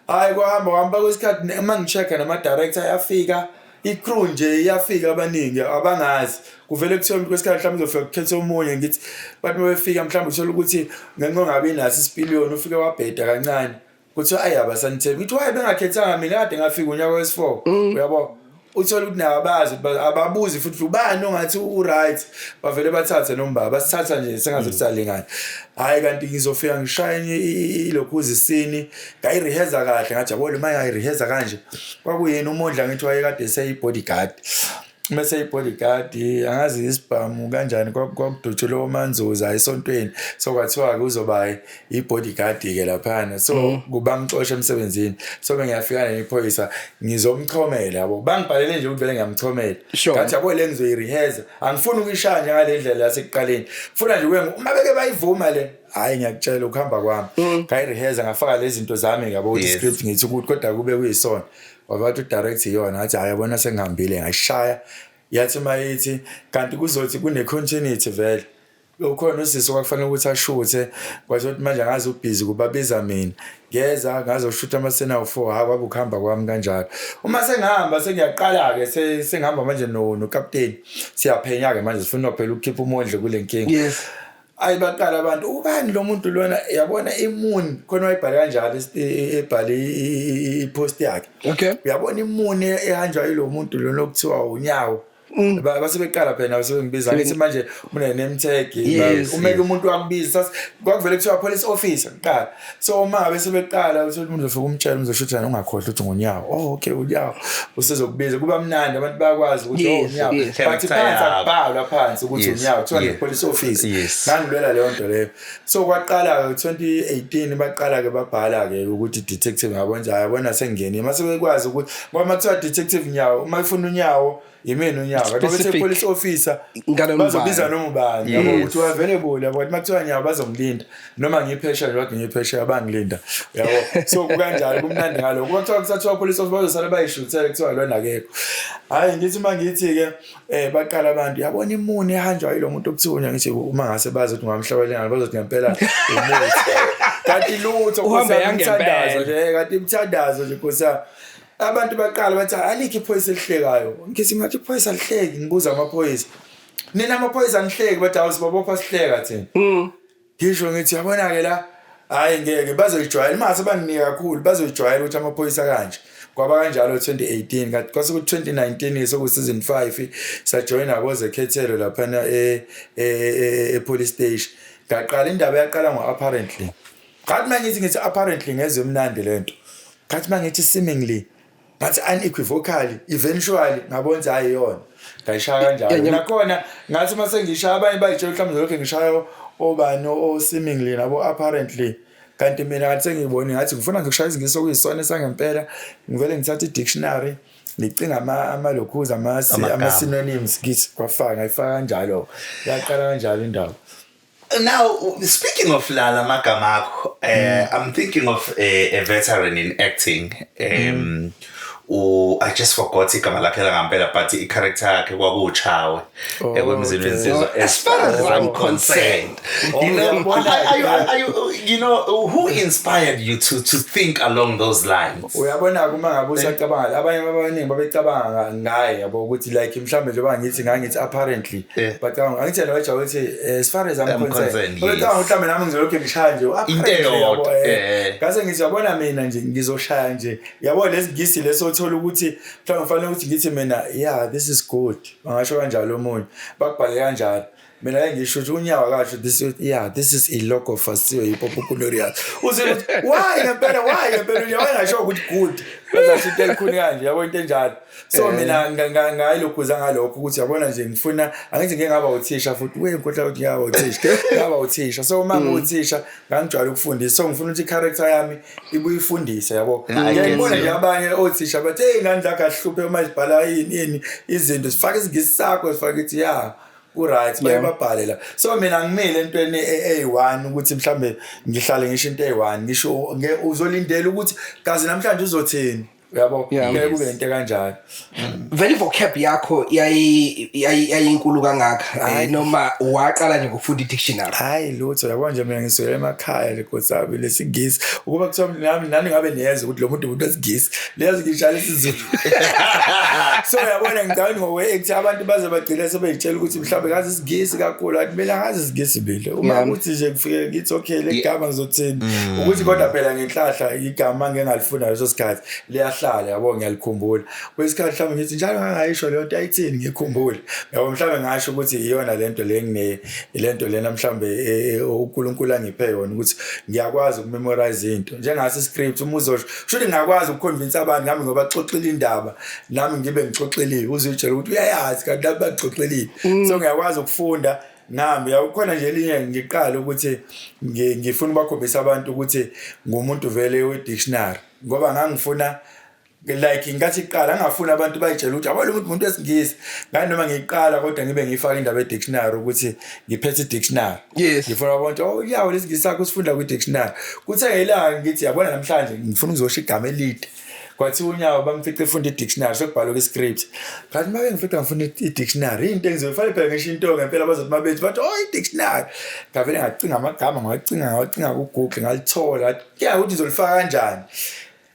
D: Hayi, kwahamba kwahamba kwesikhathi, uma ngi-check-a nama-director ayafika, i-crew nje iyafika, abaningi abangazi, kuvele kuthiwa kwesikhathi mhlawumbe uzofika kukhetha omunye. Ngithi bathi uma befika mhlawumbe uthola ukuthi ngenxa ongabi naso isipiliyoni ufike wabheda kancane, kuthiwa ayi, abasanithembi. Ngithi why bengakhethanga mina, kade ngafika unyaka wesi-4, uyabo? Uthole ukuthi nabo abazi, ababuzi futhi ubani ongathi u-right, bavele bathathe noma basithatha nje sengathi salingana. Hhayi, kanti ngizofika ngishaye enye ilokhuza isini, ngayiriheza kahle, ngathi yabo le, uma ngayiriheza kanje, kwakuyini uMondla, ngithi wayekade seyi-bodyguard, uma seyi-bodyguard angazi isibhamu kanjani, kwakudutshulwa oManzuza esontweni, so kwathiwa-ke uzoba i-bodyguard-ke laphana, so kubangixosha emsebenzini. So bengiyafika nephoyisa, ngizomchomela, yabo, bangibhalele nje ukuthi vele ngiyamchomela. Ngathi yabo le ngizoyiriheza, angifuni ukuyishaya njengale ndlela yasekuqaleni, funa nje kube uma beke bayivuma le, hhayi, ngiyakutshela ukuhamba kwami. Ngayiriheza, ngafaka lezi zinto zami, ngiyabo, ukuthi script ngithi ukuthi kodwa kube kuyisona, wabathi udirect iyona, ngathi hhayi, yabona, sengihambile, ngayishaya. Yathi uma ithi kanti kuzothi kune-continuity vele, ukhona usisi okwakufanele ukuthi ashuthe, kwathi ukuthi manje angazi ubhizi, kubabiza mina, ngeza ngazoshutha amasena awu-4. Hayi, kwabe ukuhamba kwami kanjalo. Uma sengihamba sengiyaqala-ke, sengihamba manje nokapteni, siyaphenya-ke manje, sifuna phela ukukhipha uMondli kule nkinga. Ayi, baqala abantu, ubani lo muntu lona, yabona imuni khona wayibhale kanjalo, ebhale i-post yakhe. Uyabona imuni ehanjwa yilo muntu lona okuthiwa uNyawo. Base beqala phela nabo sebengibiza, ngithi manje une-name tag. Uma ke umuntu wakubiza, kwakuvele kuthiwa police officer kuqala, so uma ngabe sebeqala uthi umuntu uzofika umtshela uzoshuthi ungakhohlwa ukuthi nguNyawo. Oh okay, uNyawo usezokubiza, kuba mnandi, abantu bayakwazi ukuthi oh, uNyawo. But
B: Character
D: phansi
B: yakho.
D: akubhalwa phansi ukuthi uNyawo, kuthiwa ne-police officer. Ngangilwela leyo nto leyo. So kwaqala-ke 2018, baqala-ke babhala-ke ukuthi detective, ngabona nje, yabona, sengingenile mase bekwazi ukuthi ngoba uma kuthiwa detective Nyawo, uma ifuna uNyawo, yimina uNyawo, kanti uma bethe
C: Specific.
D: police officer
C: Nganoma
D: bazobiza
C: ubani.
D: noma ubani, yabo, ukuthi available, yabo. Kanti uma kuthiwa Nyawo bazongilinda noma ngiphesheya nje, kade ngiphesheya bangilinda, yabo. So kukanjalo, kumnandi ngalokho. Uma kuthiwa kusathiwa police officer bazosala bayishuthele, kuthiwa lona akekho. Hhayi, ngithi uma ngithi-ke baqala abantu, yabona imuni ehanjwa yilo muntu okuthiwa uNyawo, ngithi uma ngase bazi ukuthi ngamhlabelengane, bazothi ngempela umuthi, kanti lutho.
C: Uhambe
D: Nkosi yami,
C: yangempela.
D: umthandazo nje, kanti imthandazo nje, Nkosi yami. Abantu baqala bathi alikho iphoyisa elihlekayo. Ngithi ngathi iphoyisa alihleki, ngibuza amaphoyisa, nina amaphoyisa anihleki? Bathi awu, sibabopha sihleka thina. Ngisho ngithi yabona-ke la, hhayi, ngeke bazoyijwayela, uma ngase banginike kakhulu bazoyijwayela ukuthi amaphoyisa kanje. Kwaba kanjalo 2018, kanti kwase ku-2019 soku-season 5, sajoyina kozekhethelo laphana e-police station. Ngaqala indaba, yaqala ngo-apparently. Ngathi uma ngithi apparently, ngezwe mnandi lento, ngathi uma ngithi seemingly, ngathi unequivocally, eventually ngabona ukuthi hayi, yona, ngayishaya kanjalo. Nakhona ngathi uma sengishaya abanye bayitshela mhlawumbe lokho ngishaya Obani, o seemingly nabo apparently, kanti mina ngathi sengiyibone ngathi ngifuna nje ukushaya isiNgisi okuyisona sangempela. Ngivele ngithatha i-dictionary, ngicinga amalokhuza
B: Amagama.
D: ama-synonyms, ngithi kwafaka, ngayifaka kanjalo, yaqala kanjalo indaba.
B: Now, speaking of lala magama akho, I'm thinking of a veteran in acting. I just forgot igama lakhe langampela, but i-character yakhe kwakuwuChawe ekwemzini wensizwa.
C: As far as I'm concerned.
D: Uyabona,
B: Are you, who inspired you to think along those lines?
D: Uyabona, uma ngabe usacabanga, abanye abaningi babecabanga ngaye, yabo, ukuthi like mhlambe njengoba ngithi ngangithi apparently, bacabanga angithi yena wajabula ukuthi as far as I'm
B: I'm
D: concerned,
B: concerned, yes.
D: babecabanga ukuthi mhlawumbe nami ngizolokhu ngishaya nje
B: Into
D: apparently, yabo,
B: eyodwa,
D: Ngase ngithi, yabona, mina nje ngizoshaya nje, yabo, lesi leso othola ukuthi mhlawumbe kufanele ukuthi ngithi mina, "Yeah, this is good," bangasho kanjalo, omunye bakubhale kanjalo. Mina ke ngisho ukuthi unyawo akasho this is, yeah, this is i-logofacio-hypocoronarius. Uze ukuthi why ngempela, why ngempela unyawo engasho ukuthi good, bazasho into elikhulu kanje, yabo, into enjalo. So mina ngayilokhuza ngalokho ukuthi, yabona nje, ngifuna angithi ngeke ngaba uthisha futhi, we ngikhohlwa ukuthi ngaba uthisha, ngaba uthisha. So uma ngiwuthisha ngangijwayele ukufundisa, so ngifuna ukuthi i-character yami ibuye ifundise, yabo.
B: I get
D: Ngiyayibona
B: you.
D: nje abanye othisha bathi, "Hey, ingane zakho ahluphe uma zibhala yini yini izinto, sifake isiNgisi sakho, sifake ithi ya ku-right," baye babhale la. So mina ngimile entweni eyi-one ukuthi mhlambe ngihlale ngisho into eyi-one, ngisho uzolindela ukuthi kazi namhlanje uzothini, uyabo. Ngeke kube into kanjalo.
C: Vele vocab yakho yayinkulu kangaka, noma waqala nje ngokufunda i-dictionary?
D: Hayi, lutho. Yabo nje, mina ngisukela emakhaya lekosami lesiNgisi, ukuba kuthiwa nami nani ngabe niyeza ukuthi lo muntu umuntu wesiNgisi, leyazi ngishaya isiZulu. So yabona, ngicabanga ngokwe-act abantu baze bagcine sebeyitshela ukuthi mhlawumbe ngazi isiNgisi kakhulu, athi mina ngazi isiNgisi mina uma kuthi nje kufike ngithi okay, le gama ngizothini ukuthi, kodwa phela ngenhlahla igama ngeke ngalifunda leso sikhathi, liyahlala, yabo, ngiyalikhumbula kwesikhathi. Mhlawumbe ngithi njalo ngangayisho leyo nto, ayithini, ngikhumbule, yabo. Mhlawumbe ngasho ukuthi iyona lento le ngine lento lena, mhlawumbe uNkulunkulu angiphe yona ukuthi ngiyakwazi ukumemorize into njengase script. Uma uzosho shuthi ngingakwazi ukuconvince abantu nami ngoba xoxile indaba nami ngibe ngixoxeliwe, uzuyitshela ukuthi uyayazi kanti nami baxoxelile. So ngiyakwazi ukufunda nami, yakukhona nje elinye ngiqala ukuthi ngifuna ukubakhombisa abantu ukuthi ngumuntu vele we-dictionary, ngoba ngangifuna like ngathi kuqala ngingafuni abantu bayitshela ukuthi yabo lo muntu umuntu wesiNgisi ngani, noma ngiyiqala kodwa ngibe ngiyifaka indaba ye-dictionary ukuthi ngiphethe i-dictionary. Ngifuna abantu, oh yawo, lesiNgisi sakho usifunda kwi-dictionary. Kuthe ngelanga ngithi, yabona, namhlanje ngifuna ukuzosho igama elide, kwathiwa unyawo bamfice efunda i-dictionary, sekubhalwe kwi-script. Kanti uma bengifica ngifuna i-dictionary, into engizoyifanele phela ngisho into ngempela, bazothi mabethi bathi, "Oh, i-dictionary." Ngavele ngacinga amagama, ngawacinga, ngawacinga ku-Google, ngalithola kuya ukuthi ngizolifaka kanjani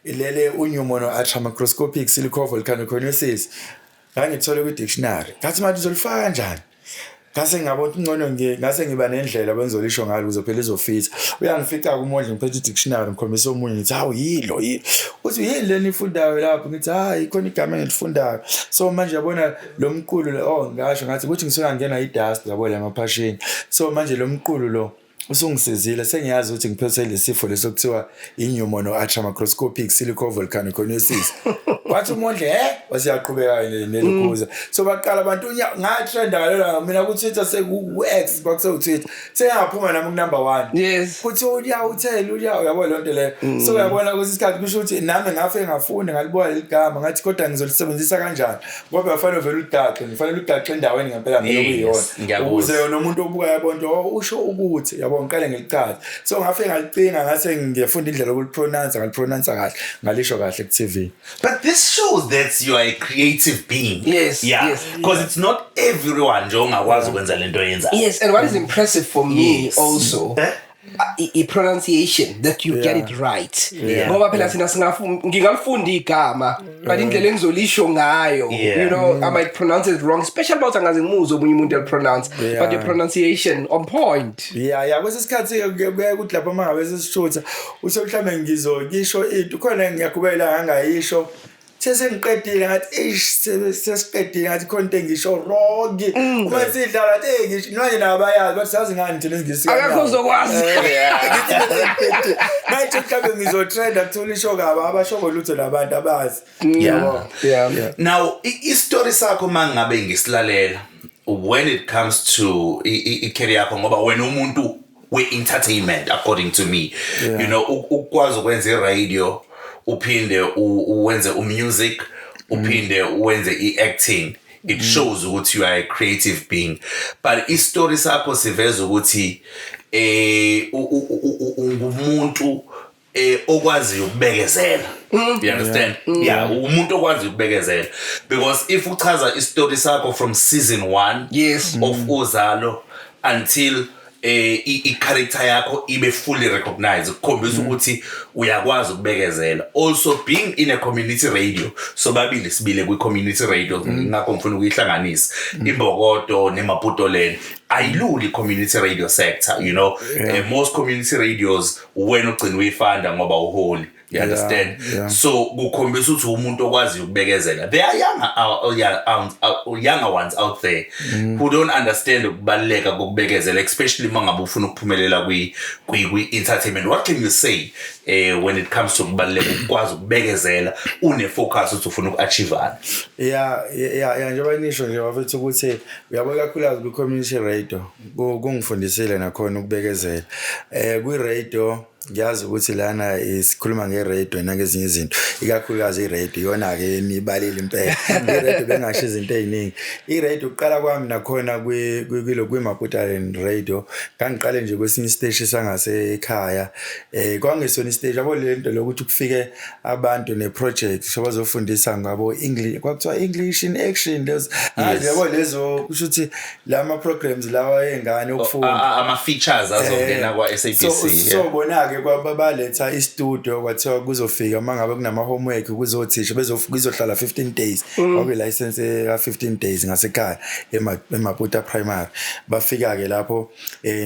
D: lele pneumonoultramicroscopic silicovolcanoconiosis. Ngangithole kwi-dictionary, ngathi manje uzolifaka kanjani? Ngase ngabona ukuthi ngcono ngase ngiba nendlela bengizolisho ngalo ukuze phela izofitha. Uyangifica kumondli ngiphethe i-dictionary, ngikhombisa omunye, ngithi, "Hawu, yilo yilo." Uthi, "Yini lena ifundayo lapho?" Ngithi, "Hayi, khona igama engilifundayo." So manje yabona lo mqulu lo, oh, ngasho ngathi ukuthi ngisuka ngena i-dust, yabo, la emaphasheni. So manje lo mqulu lo usungisizile, sengiyazi ukuthi ngiphethwe lesifo leso kuthiwa i-pneumonoultramicroscopic silicovolcanoconiosis. Wathi umondli, "He," wasiyaqhubeka nelokhuza. So baqala abantu ngatrenda ngalelo mina ku-Twitter, seku-X, kwakusewu-Twitter, sengaphuma nami ku-number one. Kuthiwa uNyawo uthele unyawo, yabo, leyo nto leyo. So uyabona ukuthi isikhathi kusho ukuthi nami ngafe ngafunda, ngalibona leli gama, ngathi kodwa ngizolisebenzisa kanjani, ngoba kufanele vele uligaxe, ngifanele uligaxe endaweni ngempela ngeke kuyiyona,
B: Ngiyakuzwa.
D: Ukuze nomuntu obukayo yabona, oh, usho ukuthi, yabo, ngiqale ngilichaze. So ngafike ngalicinga, ngase ngiyafunda indlela yokulipronounce, ngalipronounce kahle, ngalisho kahle ku-TV.
B: But this shows that you are a creative being. Because it's not everyone nje ongakwazi ukwenza lento oyenzayo.
C: Yes, and what is impressive for me also,
B: Eh?
C: I-pronunciation, that you get it right. Ngoba phela thina ngingalifunda igama, but indlela engizolisho ngayo, I might pronounce it wrong, especially about angaze ngimuzwe omunye umuntu elipronounce, but your pronunciation on point.
D: Ya, kwesinye isikhathi kuyaye ukuthi lapho uma ngabe sesishutha uthe mhlawumbe ngizokisho into khona, ngiyaqhubeka ngangayisho, sesengiqedile ngathi, eish, sesiqedile, ngathi khona into engisho wrong. Uma sidlala ngathi, hey, ngisho manje nabayazi, bathi, "Sazi ngani thina isiNgisi
C: Akekho
D: kanyawo."
C: ozokwazi.
D: Ngathi mhlawumbe ngizotrenda, kuthola isho kabi, abashoko lutho nabantu abazi.
B: Yeah.
C: Yeah.
B: Now, i-story sakho mangabe ngisilalela, When it comes to i-career yakho, ngoba wena umuntu we-entertainment, according to me, ukwazi ukwenza i-radio, uphinde uwenze umusic, uphinde uwenze i-acting, it shows ukuthi you are a creative being, but i-story sakho siveza ukuthi ungumuntu okwaziyo ukubekezela, you understand? Yeah, umuntu okwaziyo ukubekezela, because if uchaza i-story sakho from season 1 of Uzalo until i-character yakho ibe fully recognized, kukhombisa ukuthi uyakwazi ukubekezela. Also, being in a community radio, so babili sibile kwi-community radio, ngakho ngifuna ukuyihlanganisa iMbokodo neMaputoland. Ayilula i-community radio sector. Most community radios wena ugcina uyifunda ngoba uholi, you understand?
D: Yeah.
B: So kukhombisa ukuthi umuntu okwaziyo ukubekezela. There are younger ones out there who don't understand ukubaluleka kokubekezela, especially uma ngabe ufuna ukuphumelela kwi entertainment. What can you say when it comes to ukubaluleka ukwazi ukubekezela, une focus ukuthi ufuna uku-achievana?
D: Yeah, njengoba nisho nje bafethu ukuthi uyabo, kakhulukazi kwi-community radio kungifundisile nakhona ukubekezela. Kwi-radio ngiyazi ukuthi lana sikhuluma nge-radio nangezinye izinto, ikakhulukazi i-radio iyona-ke nibalile impela. I-radio bengasho izinto ey'ningi. I-radio kuqala kwami nakhona kwi-Maputaland Radio, ngangiqale nje kwesinye isiteshi sangasekhaya. Kwangesona isiteshi yabo le nto lokuthi kufike abantu ne-project, so bazofundisa ngabo English, kwakuthiwa English in Action lezo. Angazi, yabo lezo, kusho ukuthi lama programs lawa ey'ngane okufunda.
B: Ama-features azongena kwa-SABC.
D: So bona-ke baletha i-studio, kwathiwa kuzofika uma ngabe kunama-homework kuzothisha kuzohlala 15 days. Kwakuyi-license ka-15 days ngasekhaya eMaputa Primary. Bafika-ke lapho,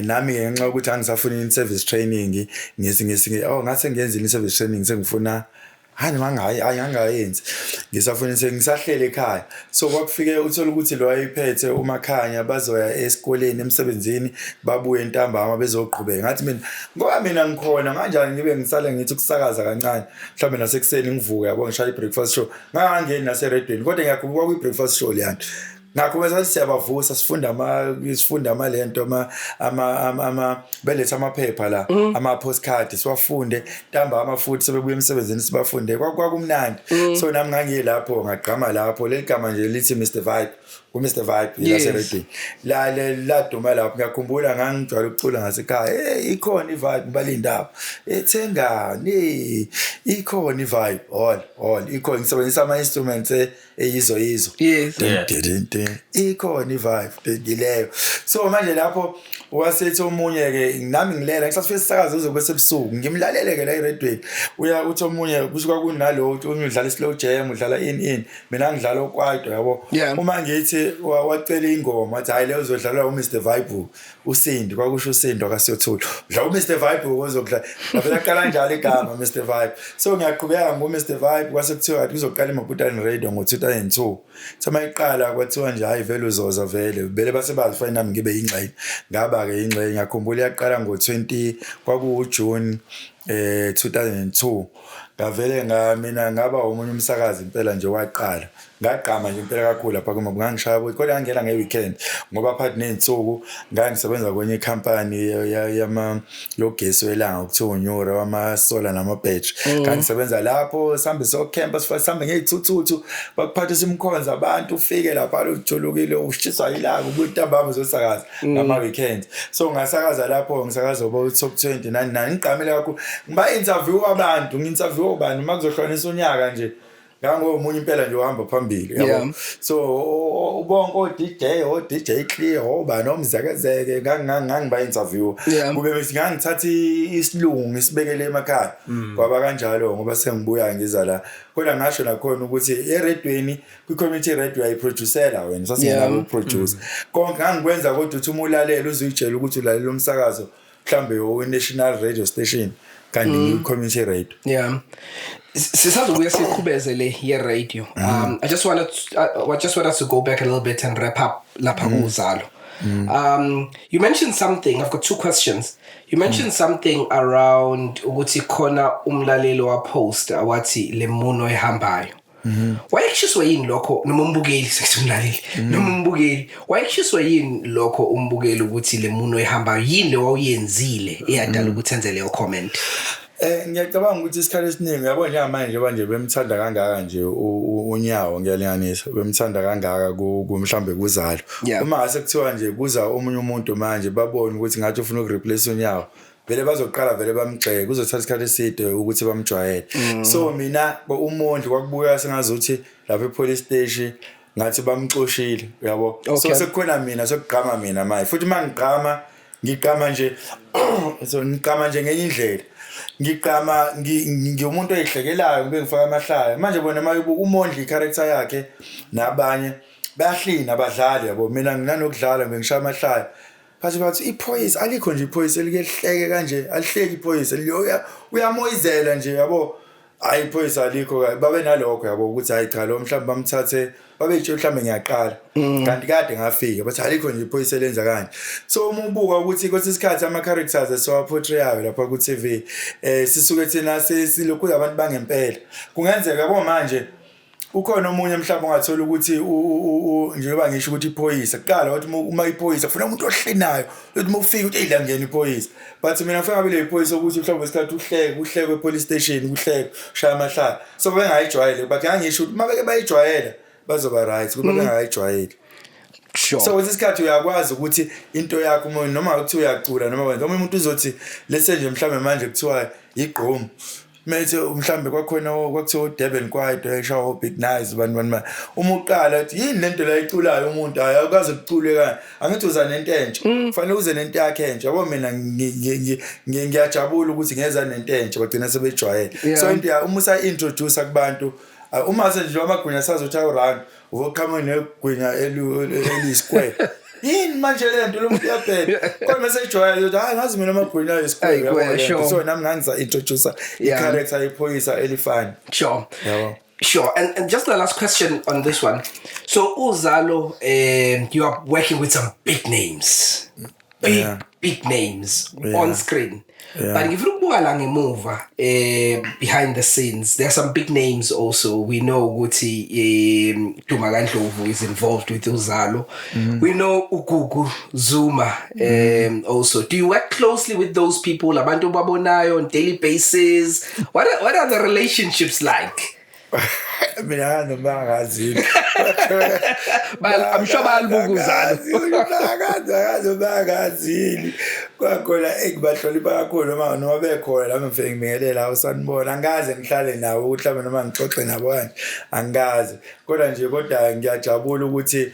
D: nami ngenxa yokuthi angisafuni in-service training, ngisi oh ngase ngiyenzile in-service training, sengifuna, hayi noma ngayi, hayi ngangayenzi, ngisafuna, ngisahlele ekhaya. So kwakufike uthola ukuthi lo wayiphethe uMakhanya bazoya esikoleni, emsebenzini, babuye ntambama bezoqhubeka. Ngathi mina, ngoba mina ngikhona kanjani, ngibe ngisale ngithi ukusakaza kancane mhlawumbe nasekuseni ngivuke, yabo, ngishaya i-breakfast show. Ngangangeni naseredweni, kodwa ngiyakhumbula kwi-breakfast show leyanto ngakho bese siyabavusa, sifunda ama lento ama beletha amaphepha la, ama postcard, siwafunde ntambama, futhi sebebuya emsebenzini sibafunde. Kwakumnandi. So nami ngangilapho, ngagqama lapho leli gama nje lithi Mr Vibe, ku Mr Vibe laseredweni la laduma lapho. Ngiyakhumbula ngangijwayele ukucula ngasekhaya, hey, ikhona i-vibe balindaba ethengani, ikhona i-vibe, all ikhona, ngisebenzisa ama instruments eyizo yizo. Dun, dun, dun, ikhona i-vibe ngileyo. So manje lapho wasethi omunye ke, nami ngilela ngisafike sisakaze kuze kube sebusuku, ngimlalele ke la eredweni. Uya uthi omunye kusuka kunalo, uthi omunye udlala slow jam, udlala in mina ngidlala okwaito, yabo. Uma ngithi wacela ingoma, wathi hayi, leyo uzodlalwa uMr Vibe, uSindi, kwakusho uSindi wakasiyothula, udlala uMr Vibe ozokudlala. Ngavela qala njalo igama Mr Vibe. So ngiyaqhubeka ngo Mr Vibe, kwase kuthiwa kuzoqala iMaputani Radio ngo-2002. Sama iqala kwathiwa nje hayi vele uzoza vele vele, base bazi fine nami ngibe yingxenye. Ngaba ke ingxenye. Ngiyakhumbula yaqala ngo-20 kwaku June 2002. Ngavele nga mina ngaba omunye umsakazi impela nje waqala, ngagqama nje impela kakhulu lapha kuma ngangishaya, kodwa ngangena nge-weekend ngoba phakathi ney'nsuku ngangisebenza kwenye ikhampani yama yogesi welanga okuthiwa uNyura, wama-solar nama-battery. Ngangisebenza lapho, sihambe sokhempa, sihambe ngey'thuthuthu, bakuphathisa imkhonza abantu, ufike lapha ujulukile, ushiswa ilanga, ubuye ntambama uzosakaza ngama-weekend. So ngasakaza lapho, ngisakaza obo-top 20 nani nani, ngigqamile kakhulu, ngiba-interview abantu, ngi-interview obani uma kuzohlukanisa unyaka nje, ngangomunye impela nje uhamba phambili, yabo. So bonke o-DJ, o-DJ Clear, obani, omzekezeke, ngangiba interview. Kube bese ngangithatha isilungu ngisibekele emakhaya. Kwaba kanjalo ngoba sengibuya ngiza la, kodwa ngasho nakhona ukuthi eredweni, kwi-community radio, uyayiproducela wena, sasingenako ukuproduce konke ngangikwenza, kodwa uthi uma ulalela uzuyitshela ukuthi ulalela umsakazo mhlambe we-national radio station, kanti ngiyi-community radio.
C: Yeah. Sisazobuya siqhubeze le ye radio. I just want us to go back a little bit and wrap up lapha kuZalo. You mentioned something. I've got two questions. You mentioned something around ukuthi khona umlaleli wa post wathi le muno ehambayo. Wayekushiswa yini lokho noma umbukeli, sekithi umlaleli, noma umbukeli, wayekushiswa yini lokho umbukeli ukuthi le muno ehambayo, yini le wawuyenzile eyadala ukuthi enze leyo comment?
D: Ngiyacabanga ukuthi isikhathi esiningi, uyabona, njengamanje njengoba nje bemthanda kangaka nje uNyawo, ngiyalinganisa, bemthanda kangaka mhlambe kuzalo. Uma ngase kuthiwa nje kuza omunye umuntu manje, babone ukuthi ngathi ufuna ukureplace uNyawo, vele bazoqala vele bamgxeke, kuzothatha isikhathi eside ukuthi bamjwayele. So mina uMondli kwakubukeka sengazuthi lapha e-police station ngathi bamxoshile, uyabo. So sekukhona mina, sokugqama mina manje, futhi uma ngigqama, ngiqama nje, so ngiqama nje ngenye indlela, ngiqama ngiwumuntu oyihlekelayo, ngibe ngifaka amahlaya. Manje bona mayibuka uMondli, i-character yakhe nabanye bayahlina, abadlali, yabo. Mina nginanokudlala, ngishaya amahlaya, bathi iphoyisa alikho nje, iphoyisa elike lihleke kanje, alihleki iphoyisa, uyamoyizela nje, yabo. Hayi, iphoyisa alikho, babe nalokho, yabo, ukuthi hayi cha, lo mhlawumbe bamthathe, babeyitshela mhlawumbe ngiyaqala kanti kade ngafika, bathi alikho nje iphoyisa elenza kanje. So uma ubuka ukuthi kwesinye isikhathi ama-characters esiwaportrayayo lapha ku-TV, sisuke thina silokhu abantu bangempela, kungenzeka, yabo. Manje ukhona omunye mhlawumbe ongathola ukuthi njengoba ngisho ukuthi iphoyisa kuqala, wathi uma iphoyisa kufuna umuntu ohlinayo, uthi uma ufika uthi, "Eyi, la ngena iphoyisa." But mina ngifika ngabe le iphoyisa ukuthi mhlawumbe isikhathi uhleke, uhleke e-police station, kuhleke, ushaya amahlaya, so bengayijwayele. But ngangisho ukuthi uma beke bayijwayela bazoba right, kuba bengakayijwayeli. So kwesinye isikhathi uyakwazi ukuthi into yakho noma kuthiwa uyacula noma wenza omunye umuntu uzothi lese nje mhlawumbe manje kuthiwa igqomu methe, mhlawumbe kwakhona kwakuthiwa uDurban Kwaito eshawa uBig Nice, bani bani bani. Uma uqala uthi, "Yini lento la iculayo umuntu?" Hayi, awukaze kuculwe kanje. Angithi uza nento entsha, kufanele uze nento yakhe entsha, yabo. Mina ngiyajabula ukuthi ngeza nento entsha, bagcina sebejwayele. So into ya uma usa-introduce kubantu, uma senje amagwinya sazothi awu-round, uvoqhamuka negwinya eli-square, yini manje le nto, lo muntu uyabheda, kodwa mase ejwayele ukuthi hayi, ngazi mina amagwinya ayi-square,
C: Ayi,
D: yabo,
C: square,
D: le nto. So nami ngangisa-introduce i-character yephoyisa elifani. Yabo.
C: Sure. And just the last question on this one. So Uzalo, you are working with some big names. Big, big names on screen. But if you look la ngemuva, behind the scenes, there are some big names also. We know ukuthi Duma kaNdlovu is involved with Uzalo. We know uGugu Zuma also. Do you work closely with those people, abantu babonayo on daily basis? What are the relationships like?
D: Mina noma ngazini.
C: I'm sure bayalibuka Uzalo.
D: Akazi noma ngazini kwakhona engibahlonipha kakhulu, noma bekhona la, ngifike ngibingelela, awusanibona. Angikaze ngihlale nabo ukuthi mhlawumbe noma ngixoxe nabo kanje, angikaze. Kodwa nje, kodwa ngiyajabula ukuthi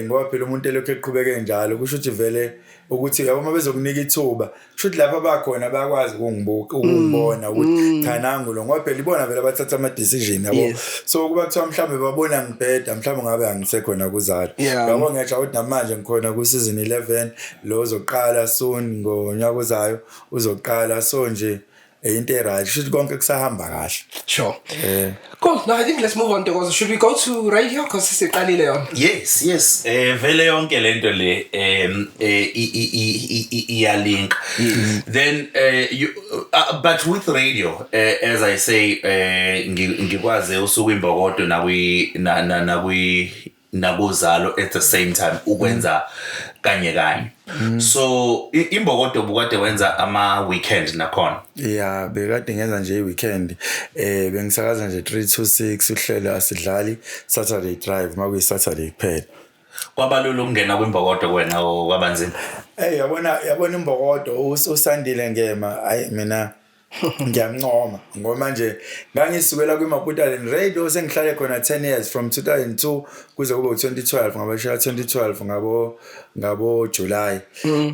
D: ngoba phela umuntu elokhu eqhubeke njalo, kusho ukuthi vele ukuthi, yabo, uma bezokunika ithuba, kusho ukuthi lapha bakhona bayakwazi ukungibuka, ukungibona ukuthi cha, nangu lo, ngoba phela ibona vele abathatha ama-decision, yabo. So kuba kuthiwa mhlawumbe babona ngibheda, mhlawumbe ngabe angisekhona kuzalo. Yabo, ngiyajabula ukuthi namanje ngikhona ku-season 11, lo uzoqala soon, ngonyaka ozayo uzoqala. So nje into e-right, kusho ukuthi konke kusahamba kahle.
C: Sure. Cool. Now I think let's move on to, should we go to radio, because siqalile yona.
B: Yes, vele yonke lento le iyalink. Then you but with radio, as I say, ngikwaze usuku imbokodo nakwi na na nakwi nakuzalo at the same time, ukwenza kanye kanye. So imbokodo bukade wenza ama weekend nakhona?
D: Ya, bekade ngenza nje i-weekend, bengisakaza nje 3 to 6, uhlelo Asidlali, Saturday Drive, makuyi Saturday kuphela.
B: Kwabalula ukungena kwimbokodo kuwena o kwabanzima?
D: Hey, yabona imbokodo, uSandile Ngema, hayi, mina ngiyamncoma ngoba manje ngangisukela kwiMaputo Radio, sengihlale khona 10 years, from 2002 kuze kube u2012, ngabashaya 2012 ngabo July.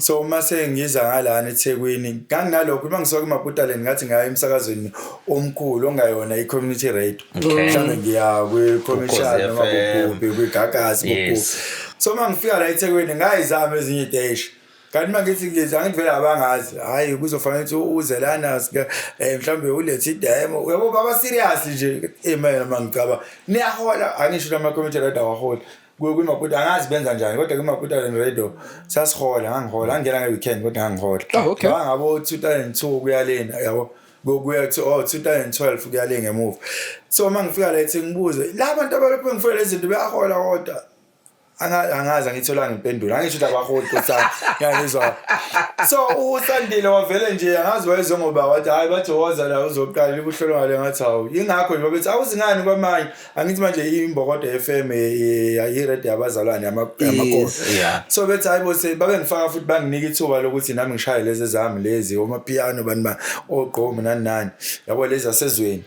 D: So uma sengiza ngalana eThekwini, nganginalokho, uma ngisuka kwiMaputo ngathi ngaya emsakazweni omkhulu ongayona i-community radio, mhlawumbe ngiya kwi-commercial
B: Ukhozi
D: noma
B: FM.
D: kuphi, kwiGagasi, kuphi. So uma ngifika la eThekwini, ngayizama ezinye iteshi, kanti uma ngithi ngiza, angithi vele abangazi, hhayi, kuzofanele ukuthi uze lana mhlawumbe ulethe i-demo, uyabo, baba serious nje. Mina uma ngicaba, niyahola, angisho ama-community radio awaholi. KwiMaputo angazi benza njani, kodwa kwiMaputo Radio sasihola, ngangihola, ngangena nge-weekend kodwa ngangihola.
C: Oh, okay.
D: Ngabo 2002 kuya lena, yabo. Kuya to, oh, 2012 kuya le ngemuva. So uma ngifika la ethi ngibuze la bantu abalapho ngifuna lezi zinto, bayahola? Kodwa angazi, angitholanga impendulo. Angisho ukuthi abaholi, Nkosi, ngiyangizwa. So uSandile wavele nje, angazi wayezongoba, wathi, "Hayi," bathi, "woza la uzoqala ukuhlolwa ngale." Ngathi, "Hawu." Ingakho nje babethi awuzingani kwamanye. Angithi manje iMbokodo FM i-radio yabazalwane, yamakhosi. So bethi, hayi bo, babengifaka futhi banginika ithuba lokuthi nami ngishaye lezi ezami lezi omapiano, bani ba ogqomu, nani nani, yabo, lezi zasezweni.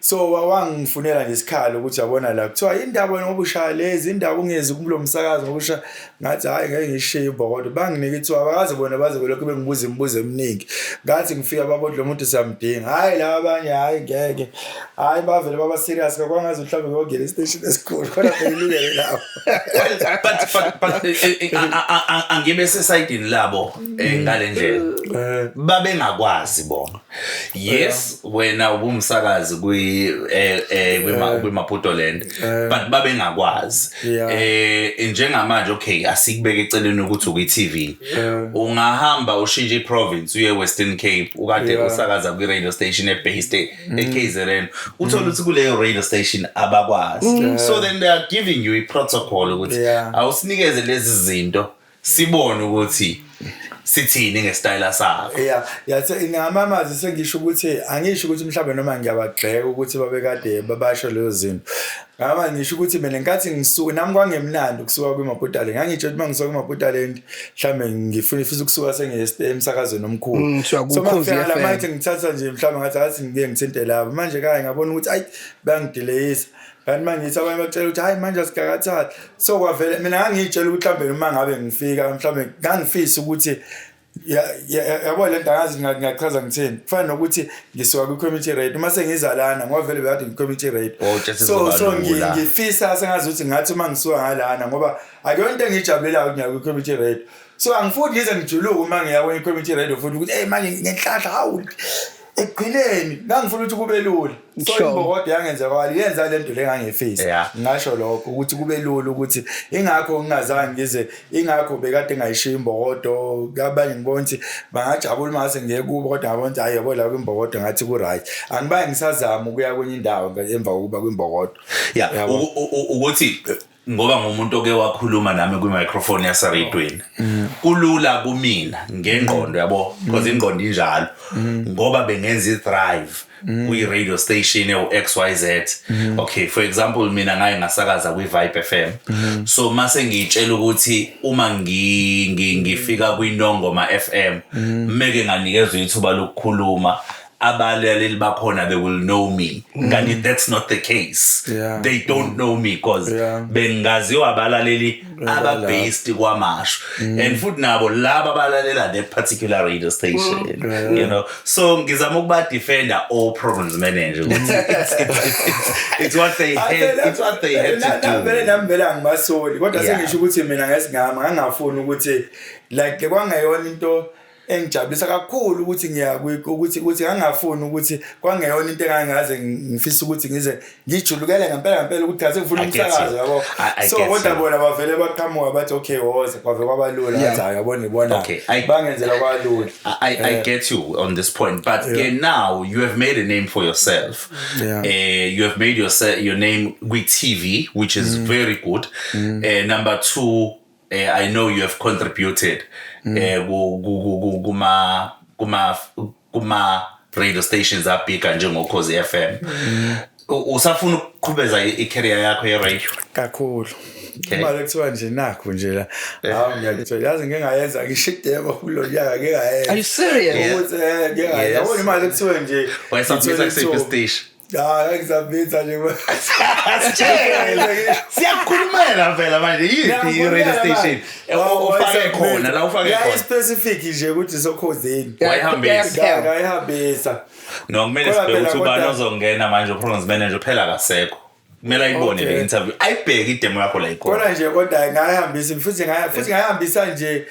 D: So wangifunela nje isikhala ukuthi, yabona la kuthiwa indaba ngoba ushaya lezi indaba, ungezi kulo msakazo ngoba ushaya. Ngathi, "Hayi, ngeke ngishiye iMbokodo." Banginika ithuba, bakaze bona baze belokhu bengibuza imibuzo eminingi. Ngathi ngifika babodla, "Umuntu siyamdinga." Hhayi, laba abanye, hhayi, ngeke, hhayi, bavele baba serious. Kwangazi mhlawumbe ngiyongena esiteshini esikhulu khona bengilungele lapho.
B: Well, but angibe sesayidini labo ngale ndlela babengakwazi bona. Yes, wena ubumsakazi kwi Maputo Land, but babengakwazi. Njengamanje, okay, asikubeke eceleni ukuthi ukwi TV, ungahamba ushintshe iprovince uye Western Cape, ukade usakaza kwi radio station ebased eKZN, uthola ukuthi kuleyo radio station abakwazi. So then they are giving you i protocol ukuthi awusinikeze lezi zinto, sibone ukuthi sithini ngesitayela sakho.
D: Yeah, ngamamazi sengisho ukuthi angisho ukuthi mhlawumbe noma ngiyabagxeka ukuthi babekade babasho lezo zinto. Ngama ngisho ukuthi mina ngenkathi ngisuka nami kwangemnandi ukusuka kwiMaputaland. Ngangitsho ukuthi mangisuka kwiMaputaland mhlawumbe ngifuna futhi ukusuka sengiye emsakazweni omkhulu.
C: Kusuka
D: So
C: kuKhozi
D: mangifika la
C: FM.
D: manje ngithatha nje mhlawumbe ngathi athi ngike ngithinte lapha. Manje kaye ngabona ukuthi ayi, bangidelayisa. Kanti manje ngithi abanye bakutshela ukuthi hayi, manje asikakathathi. So kwavele mina ngangiyitshela ukuthi mhlawumbe uma ngabe ngifika mhlawumbe ngangifisa ukuthi yabo le nto, angazi ngingachaza ngithini, kufana nokuthi ngisuka kwi-community radio uma sengiza lana, ngoba vele bekade ngi-community radio.
B: Oh, just
D: So
B: izoba
D: so
B: lula.
D: Ngifisa sengazi ukuthi ngathi uma ngisuka ngalana, ngoba akuyona into engiyijabulelayo ukuthi ngiya kwi-community radio, so angifuni ngize ngijuluke uma ngiya kwi-community radio futhi ukuthi hey, manje ngenhlahla, hawu, ekugcineni ngangifuna ukuthi kube lula. So iMbokodo yangenza kwali yenza le nto le engangiyifisa. Ngasho lokho ukuthi kube lula, ukuthi ingakho ngingazange ngize, ingakho bekade ngayishiya iMbokodo. Abanye ngibona ukuthi bangajabula uma ngase ngiye kubo, kodwa ngabona ukuthi hayi, yabo, la kwiMbokodo ngathi ku-right, angibaye ngisazama ukuya kwenye indawo emva kokuba kwiMbokodo. Yabo.
B: Ukuthi ngoba ngumuntu oke wakhuluma nami kwi-microphone yaseradweni, kulula kumina ngengqondo, yabo, because ingqondo injalo, ngoba bengenza i-drive kwi-radio station ewu-XYZ. Okay, for example, mina ngaye ngasakaza kwi-Vibe FM, so mase ngiyitshela ukuthi uma ngifika kwiNongoma FM, meke nganikezwa ithuba lokukhuluma, abalaleli bakhona, they will know me, kanti that's not the case. They don't know me because bengaziwa abalaleli aba-based KwaMashu, and futhi nabo laba abalalela that particular radio station. So ngizama ukuba-defenda all programs manager ukuthi it's what they had, it's what they had to do.
D: Vele nami vele angibasoli, kodwa sengisho ukuthi mina ngesigama ngangafuni ukuthi like kwangeyona into engijabulisa kakhulu ukuthi ngiya ukuthi ngangafuni ukuthi kwangeyona into engangaze ngifisa ukuthi ngize ngijulukele ngempela ngempela ukuthi ngaze ngifuna
B: I get you.
D: umsakazo, yabo.
B: I
D: So
B: get
D: kodwa
B: you.
D: bona bavele baqhamuka bathi, "Okay, woza." Kwave kwabalula. Ngathi, "Hayi, yabona, ibona." Bangenzela kwalula.
B: I get you on this point, but now you have made a name for yourself. You have made yourself your name with TV, which is very good. Number two, I know you have contributed kuma radio stations abhika njengoKhozi FM. Usafuna ukuqhubeza i-career yakho ye-radio?
D: Kakhulu.
B: Okay.
D: Imali ekuthiwa nje nakho nje la, hawu, ngiyakuthola, yazi ngeke ngayenza ngisho idemo kulo nyaka, ngeke ngayenza.
C: Are you serious?
D: Ukuthi ngeke ngayenza. Yabona imali ekuthiwa nje
B: Wayesubmitha
D: ngithole
B: kusiphi
D: ithuba.
B: isiteshi?
D: Hayi, ngisubmitha nje.
B: Siyakukhulumela phela manje, yiphi i-radio station ufake khona la, ufake khona?
D: Specific nje ukuthi soKhozini.
B: Wayihambisa.
D: Ngayihambisa.
B: No, kumele
D: Kodwa
B: sibheke
D: phela
B: ukuthi ubani ozongena manje u-programs manager, phela akasekho, kumele ayibone le interview, ayibheke idemo yakho la ikhona.
D: Kodwa nje, kodwa ngayihambisa futhi, futhi ngayihambisa nje,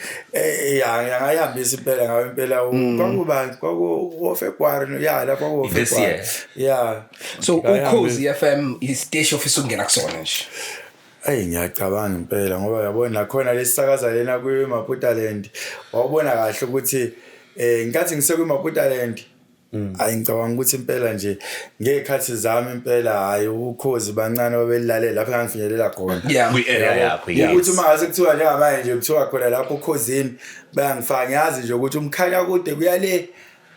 D: ya, ngayihambisa impela ngayo impela. Kwakubani, kwaku February, ya, lapho kwaku
B: This
D: February.
B: year.
D: Yeah.
C: So
D: Ngayihambisa.
C: Ukhozi FM isiteshi ofisa ukungena kusona nje?
D: Eyi, ngiyacabanga impela, ngoba uyabona nakhona lesisakaza lena kwi-Maputaland, wawubona kahle ukuthi ngenkathi ngise kwi-Maputaland Hayi, ngicabanga ukuthi impela nje ngey'khathi zami impela, hhayi, Ukhozi bancane babelilalela lapho engangifinyelela khona.
B: Kwi-area yakho, yes.
D: Ukuthi uma ngase kuthiwa njengamanje nje kuthiwa khona lapho Ukhozini bayangifaka, ngiyazi nje ukuthi umkhanya kude kuyale,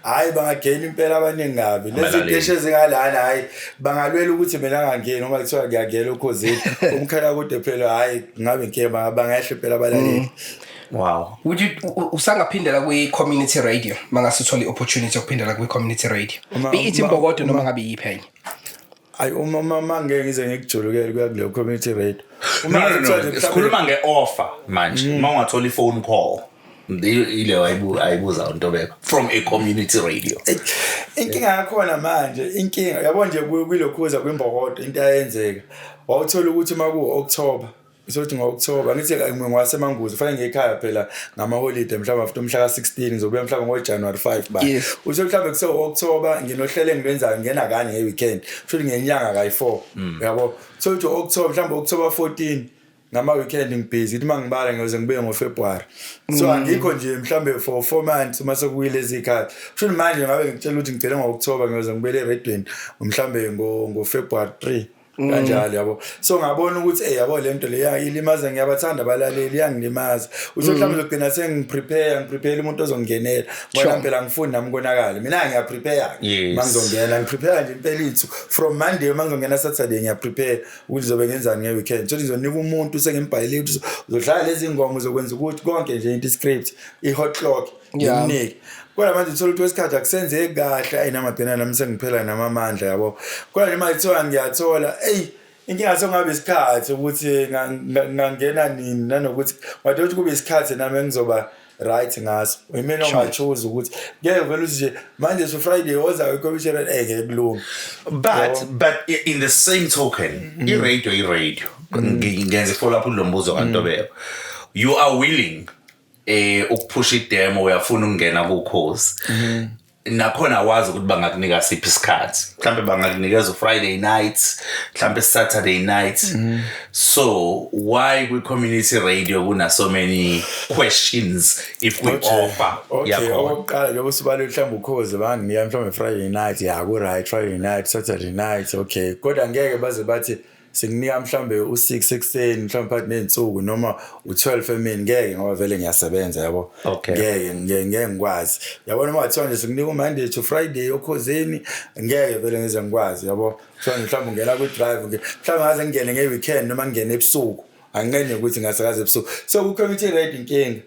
D: hhayi, bangagena impela abaningi kabi lezi
B: Abalaleli.
D: teshi ezingalana. Hhayi, bangalwela ukuthi mina ngangeni uma kuthiwa ngiyangena Ukhozini, umkhanya kude phela, hhayi, ngabe inkinga, bangehla impela abalaleli.
C: Would you usangaphindela kwi-community radio mangase uthole i-opportunity yokuphindela kwi-community radio, be it Imbokodo noma ngabe yiphi enye?
D: Ayi, uma ngeke ngize ngikujulukele kuya kuleyo community radio. Uma
B: No, no,
D: kuthiwa
B: no.
D: nje
B: Sikhuluma nge-offer manje. Uma ungathola i-phone call, ile ayibuza uNtobeko from a community radio.
D: Inkinga yakhona manje, inkinga yabo nje kwilokhuza kwiMbokodo, into ayenzeka, wawuthola ukuthi uma ku-October, sothi ngo-October, ngithi ngwaseManguzi, kufanele ngiyekhaya phela ngamaholide, mhlawumbe after umhla ka-16 ngizobuya mhlawumbe ngo-January 5 ba. Uthe mhlawumbe kuse-October nginohlelo engilwenzayo, ngingena kanye nge-weekend, kusho ukuthi ngenyanga kayi-4, yabo. So ukuthi October, mhlawumbe October 14 ngama-weekend ngibhizi, ithi uma ngibala ngiyoze ngibuye ngoFebruary, so angikho nje mhlawumbe for 4 months uma sekuyilezi y'khathi. Kusho ukuthi manje ngabe ngikutshela ukuthi ngigcine ngo-October, ngiyoze ngibuyele eredweni mhlawumbe ngo-February 3 kanjalo, yabo. So ngabona ukuthi yabo, le nto leya ilimaza, ngiyabathanda abalaleli, iyangilimaza. Uthi mhlawumbe ngizogcina sengiprepare, ngiprepare umuntu ozongingenela ngoba phela ngifuni nami konakale. Mina ngiyaprepare uma ngizongena, ngiprepare nje impela ithu from Monday, uma ngizongena Saturday ngiyaprepare ukuthi zobe ngenzani nge-weekend, so ngizonika umuntu sengimbhalile ukuthi uzodlala lezi ngoma, uzokwenza ukuthi konke nje, into script, i-hot clock, ngimnike. Kodwa manje uthola ukuthi kwesikhathi akusenzeki kahle, ayi, namagcina nami sengiphela namamandla, yabo. Kodwa nje manje kuthiwa ngiyathola, eyi, inkinga sengabe isikhathi ukuthi ngangena nini, nanokuthi wathi ukuthi kube isikhathi nami engizoba right ngaso, imina ongachoose ukuthi ngeke vele uthi nje manje so Friday ozayo i-commissioner, ngeke kulunge.
B: But in the same token, i-radio, i-radio, ngenza i-follow up kulo mbuzo kaNtobeko, you are willing ukuphusha i-demo, uyafuna ukungena kuKhozi, nakhona wazi ukuthi bangakunika siphi isikhathi, mhlambe bangakunikeza uFriday night, mhlambe Saturday night. So why kwi-community radio kuna so many questions if we offer yakhona?
D: Okokuqala, njengoba usubale mhlawumbe Ukhozi banginika mhlawumbe Friday night, ya, ku-right, Friday night, Saturday night, okay, kodwa ngeke baze bathi sikunika mhlawumbe u-6 ekuseni, mhlawumbe phakathi ney'nsuku, noma u-12 emini, ngeke, ngoba vele ngiyasebenza, yabo. Ngeke ngikwazi, yabo. Noma ngathiwa nje sikunika u-Monday to Friday Okhozini, ngeke vele ngize ngikwazi, yabo. Kuthiwa nje mhlawumbe ungena kwi-drive, mhlawumbe ngaze ngingene nge-weekend noma ngingene ebusuku, angingene ukuthi ngasakaza ebusuku. So ku-community radio inkinga.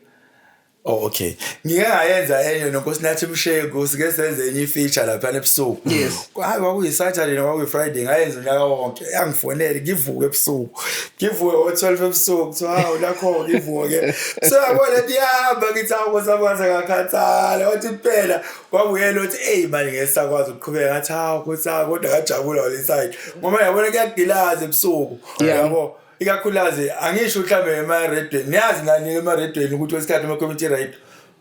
D: Oh, okay. Ngike ngayenza enye noNkosinathi Mshengu, sike senze enye i-feature lapha ebusuku. Hayi, kwakuyi-Saturday noma kwakuyi-Friday, ngayenza unyaka wonke. Yangifonela ngivuke ebusuku. Ngivuke ngo-12 ebusuku, kuthiwa hawu, lakho ngivuke. So yabona lento iyahamba, ngithi hawu Nkosi ngakhathala. Wathi phela kwabuyela uthi ey manje ngeke sakwazi ukuqhubeka, ngathi hawu Nkosi yami, kodwa ngajabula ngale side. Ngoba yabona kuyagilaza ebusuku. Yabo. Ikakhulukazi angisho mhlambe emaredweni, niyazi nani emaredweni ukuthi kwesikhathi ama-community radio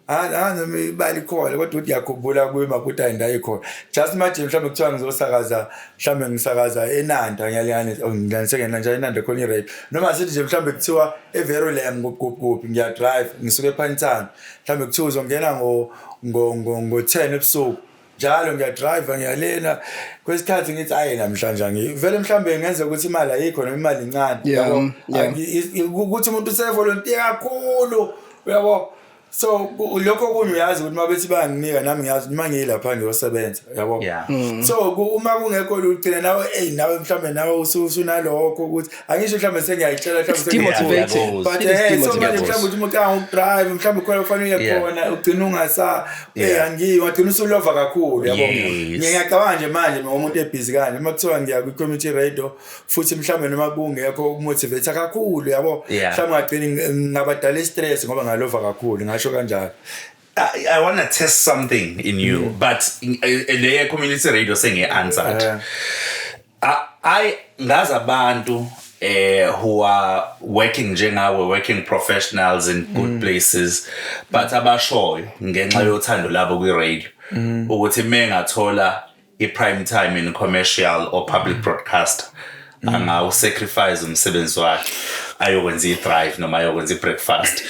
D: angazi noma ibali ikhona, kodwa ukuthi ngiyakhumbula kuyiMakuta indawo ikhona. Just imagine mhlawumbe kuthiwa ngizosakaza, mhlawumbe ngisakaza eNanda, ngiyalinganisa, oh, ngilinganise ngenanja, eNanda khona i-radio, noma sithi nje mhlawumbe kuthiwa eVerulam kuphi, ngiyadrive ngisuke ePinetown, mhlawumbe kuthiwa uzongena ngo-10 ebusuku, njalo ngiyadrive ngiyalena, kwesikhathi ngithi ayi namhlanje vele mhlawumbe ngenze ukuthi imali ayikho noma imali incane, yabo. Ukuthi umuntu usevolontiya kakhulu, uyabo. So lokho kunye uyazi ukuthi uma bethi bayanginika nami ngiyazi uma ngiyilapha ngiyosebenza, yabo. So uma kungekho lugcina nawe, ey, nawe mhlawumbe nawe usunalokho ukuthi angisho mhlawumbe sengiyayitshela mhlawumbe
C: It's demotivating.
D: But
C: It is
D: so manje
C: demotivating.
D: mhlawumbe uthi uma ucabanga ukudrive, mhlawumbe khona kufanele uye khona, ugcina ungasa angiyi, wagcina usulova kakhulu, yabo. Ngiyacabanga nje manje ngomuntu ebhizi kanje, uma kuthiwa ngiya kwi-community radio futhi mhlawumbe noma kungekho ukumotivate kakhulu, yabo, mhlawumbe ngagcina ngabadala i-stress ngoba ngalova kakhulu, ngasho kanjalo.
B: I want to test something in you, but le community radio sengiyi-answered. I ngazi abantu who are working njengawe, working professionals in good places, but abashoyo ngenxa yothando labo kwi-radio ukuthi mengathola i-prime time in commercial or public broadcaster, angawu-sacrifice umsebenzi wakhe ayokwenza i-drive noma ayokwenza i-breakfast,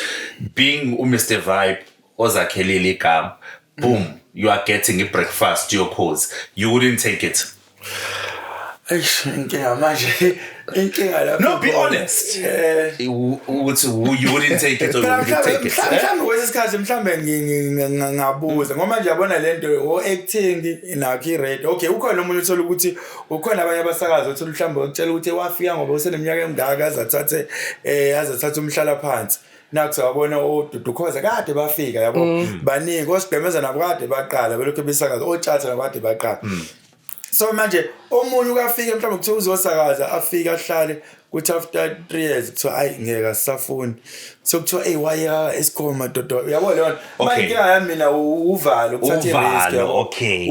B: being uMr Vibe ozakhelile igama. Boom, you are getting a breakfast yoKhozi. You wouldn't take it?
D: Eish, inkinga manje, inkinga lapho.
B: No, be honest. Ukuthi you wouldn't take it or
D: Phela
B: would you take it?
D: Mhlawumbe kwesinye isikhathi mhlawumbe ngabuza ngoba manje yabona lento o-acting nakho i-radio. Okay, ukhona omunye uthola ukuthi ukhona abanye abasakazi uthola mhlawumbe ukutshela ukuthi wafika ngoba useneminyaka emingaka azathathe azathathe umhlala phansi. Nakho wabona oDudu Khoza kade bafika, yabo, baningi osigqemeza nabo kade baqala belokhu besakaza, oTshatha nabo kade baqala. So manje omunye ukafika mhlawumbe kuthiwa uzosakaza, afike ahlale, kuthi after 3 years kuthiwa ayi, ngeke asisafuni. So kuthiwa eyi, wayeka Eskom madoda, uyabo leyo nto. Manje inkinga yami mina uvalo ukuthatha i-risk,
B: Uvalo,
D: yabo.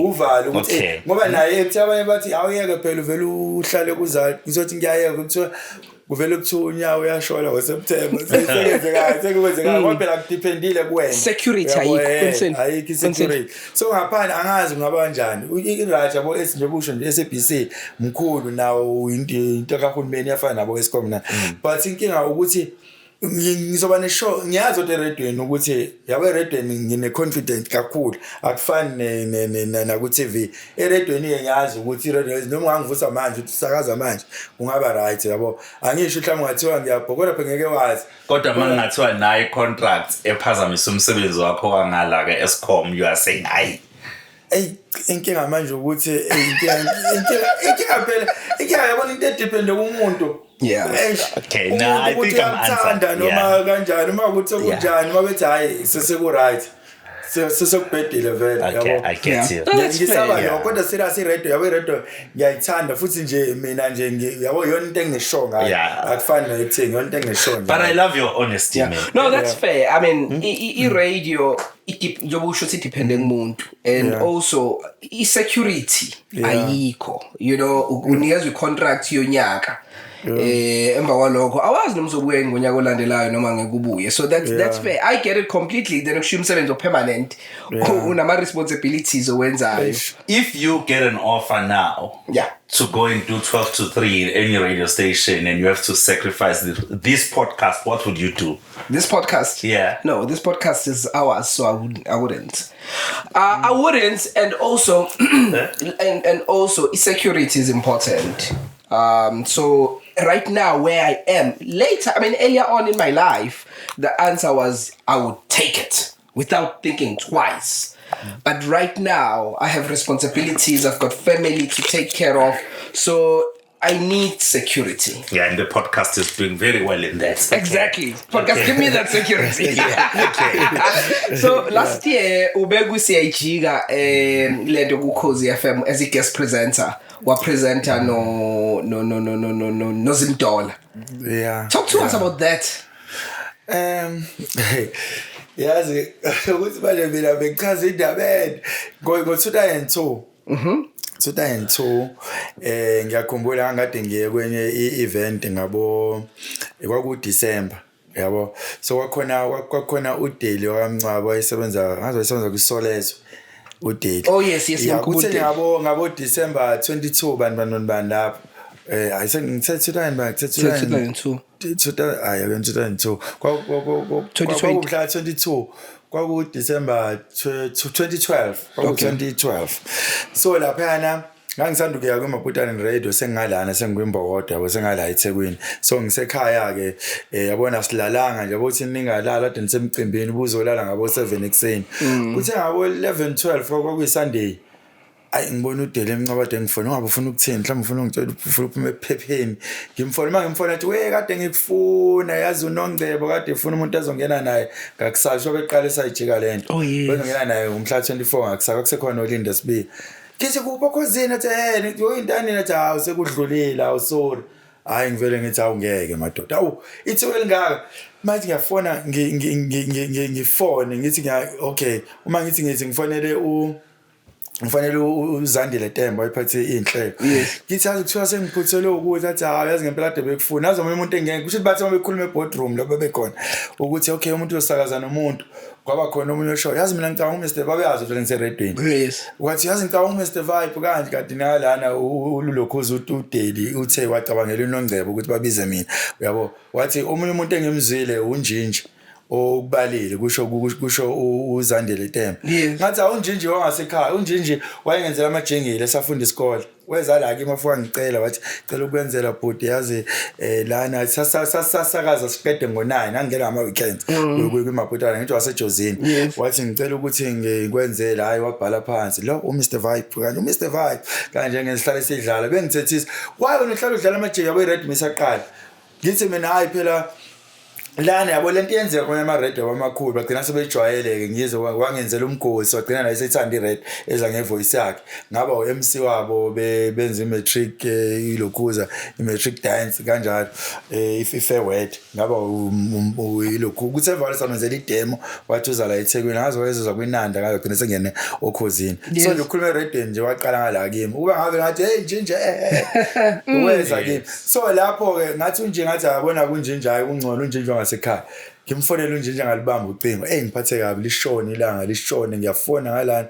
D: Uvalo ukuthi ngoba naye ethi abanye bathi awuyeke phela, uvele uhlale kuzalo. Ngizothi ngiyayeka, kuthiwa kuvele kuthiwa unyawo uyashola ngoSeptember, sekwenzekayo, sekukwenzekayo, ngoba phela kudependile kuwena.
C: Security
D: Uyabo,
C: ayikho, qinisweni.
D: Ayikho i-security. So ngaphandle angazi kungaba kanjani. I-right, yabo, njengoba usho nje, SABC mkhulu nawo, into kahulumeni, iyafana nabo Eskom na. But inkinga ukuthi ngizoba ne-sure, ngiyazi kodwa eredweni ukuthi, yabo, eredweni ngine-confident kakhulu, akufani naku-TV. Eredweni-ke ngiyazi ukuthi iredio noma ungangivusa manje uthi usakaza manje kungaba right, yabo. Angisho mhlawumbe ngathiwa ngiyabhokola phela, ngeke wazi.
B: Kodwa uma kungathiwa nayo i-contract ephazamisa umsebenzi wakho wangala-ke Eskom, you are saying hayi?
D: Eyi, inkinga manje ukuthi eyi, inkinga phela, inkinga, yabona, into edepende kumuntu. Eish,
B: Okay,
D: umuntu
B: no, I
D: ukuthi
B: think I'm
D: uyamthanda
B: answered.
D: noma kanjani, uma ukuthi sekunjani, uma bethi hayi, seseku-right, sesekubhedile vele,
B: Okay,
D: yabo.
B: I get you.
C: No, that's
D: Ngisaba
C: fair.
D: lokho, kodwa serious, i-radio, yabo, i-radio ngiyayithanda futhi nje mina nje yabo, iyona into engineshow ngayo. Akufani no-acting, iyona into engineshow.
B: But I love your honesty, man.
C: No, that's fair. I mean, i-radio njengoba usho ukuthi idepende kumuntu and also i-security ayikho. Unikezwa i-contract yonyaka. Emva kwalokho awazi noma uzobuya ngonyaka olandelayo noma ngeke ubuye. So that's fair. I get it completely. Then ukushiya umsebenzi opermanent, unama responsibilities owenzayo.
D: Eish.
B: If you get an offer now to go and do 12 to 3 in any radio station and you have to sacrifice this podcast, what would you do?
C: This podcast?
B: Yeah.
C: No, this podcast is ours, so I wouldn't. I wouldn't. I wouldn't, and also, and also, security is important. So right now, where I am, later, I mean, earlier on in my life, the answer was I would take it without thinking twice. But right now, I have responsibilities. I've got family to take care of, so I need security.
B: Yeah, and the podcast is doing very well in that.
C: Exactly. Podcast, give me that security. So last year ubeku Siyayijika lento kuKhozi FM as a guest presenter. Wa presenter no noZimdola. Talk to us about that.
D: Yazi ukuthi manje mina bengichaza indaba ende ngo 2002. 2002 ngiyakhumbula ngade ngiye kwenye i-event ngabo, kwaku December, yabo. So kwakhona uDeli wakamncwabo, wayesebenza, ngaze wayesebenza kwiSolezwe uDeli.
C: Oh, yes,
D: Yeah,
C: ngiyamkhumbula
D: kuthe
C: uDeli.
D: ngabo December 22 bani bani bani lapho, ayise ngithe 2000 bani, ngithe
C: 2002.
D: 2000, hayi, 2002
C: 2020.
D: Kwakumhla 22, kwaku December 2012, kwaku 2012. So laphana ngangisanda ukuya kwiMaputane Radio, sengingalana sengikwimbokodo, yabo, sengala eThekwini. So ngisekhaya ke, yabona, silalanga nje, ukuthi ningalala kade nisemcimbini, ubuzolala ngabo 7 ekuseni. Kuthe ngabo 11 12, kwakuyi Sunday, ayi, ngibona uDele emncabade, ngifona, ungabe ufuna ukuthini, mhlawumbe ufuna ungitshela, ufuna ukuphuma ephepheni. Ngimfona, uma ngimfona athi, "We, kade ngikufuna, yazi uNongcebo kade efuna umuntu azongena naye ngakusasa," shobe eqala esayijika lento. Bezongena naye ngomhla 24 ngakusasa, kusekhona oLinda Sibiya. Ngithi, "Kuphi oKhozini?" Athi, "Yintani?" Athi, "Hawu, sekudlulile, awu, sorry." Hayi, ngivele ngithi, "Awu, ngeke madoda, awu, ithuba elingaka." Manje ngiyafona, ngifone ngithi okay, uma ngithi ngifonele ngifanele uZandile Tembo wayephethe iy'nhlelo. Ngithi, "Yazi kuthiwa sengiphuthelwe ukuthi," athi, "Hayi, yazi ngempela kade bekufuna." Yazi omunye umuntu engeke kusho ukuthi bathi uma bekhuluma e-boardroom lapho bebekhona ukuthi okay, umuntu uyosakaza nomuntu, kwaba khona omunye oshoyo, "Yazi mina ngicabanga uMr," babeyazi vele ngiseredweni. Wathi, "Yazi ngicabanga uMr Vibe kanje," kanti nalana ululokhuza uDeli uthe wacabangela uNongcebo ukuthi babize mina, uyabo. Wathi omunye umuntu engimzwile uNjinji. Okubalile kusho uZandile Tembe.
C: Yes.
D: Ngathi awunjinji wangasekhaya, unjinji wayengenzela amajingile esafunda isikole. Weza la kimi afika ngicela, wathi cela ukwenzela bhuti, yazi lana sasakaza siqede ngo9, angena ngama weekends kwiMaputana, ngithi waseJozini.
C: Yes.
D: Wathi ngicela ukuthi ngikwenzele, hayi, wabhala phansi lo uMr Vibe kanje, uMr Vibe kanje, ngesihlale sidlala bengithethisa, why wena uhlala udlala amajiki yabo i-red misaqala. Ngithi mina hayi phela lana, yabo, lento iyenzeka kwamanye ama-radio amakhulu, bagcina sebejwayele-ke. Ngizwe wangenzela umgosi, wagcina naye sethanda i-red eza ngevoice yakhe, ngaba u-MC wabo, benza i-matric, ilokhuza i-matric dance kanjalo, i-farewell, ngaba ilokhu kuthi evale samenzela idemo, wathi uza la eThekwini, ngaze wayezozwa kwinanda, ngaze gcina sengene okhozini. So nje ukhuluma eredweni nje waqala ngala kimi, uba ngabe ngathi hey nje nje weza kimi. So lapho-ke ngathi unje, ngathi yabona kunje nje, hayi kungcono unje nje wangasekhaya. Ngimfonele unje nje, ngalibamba ucingo, eyi ngiphathe kabi, lishone ilanga lishone, ngiyafona ngalana,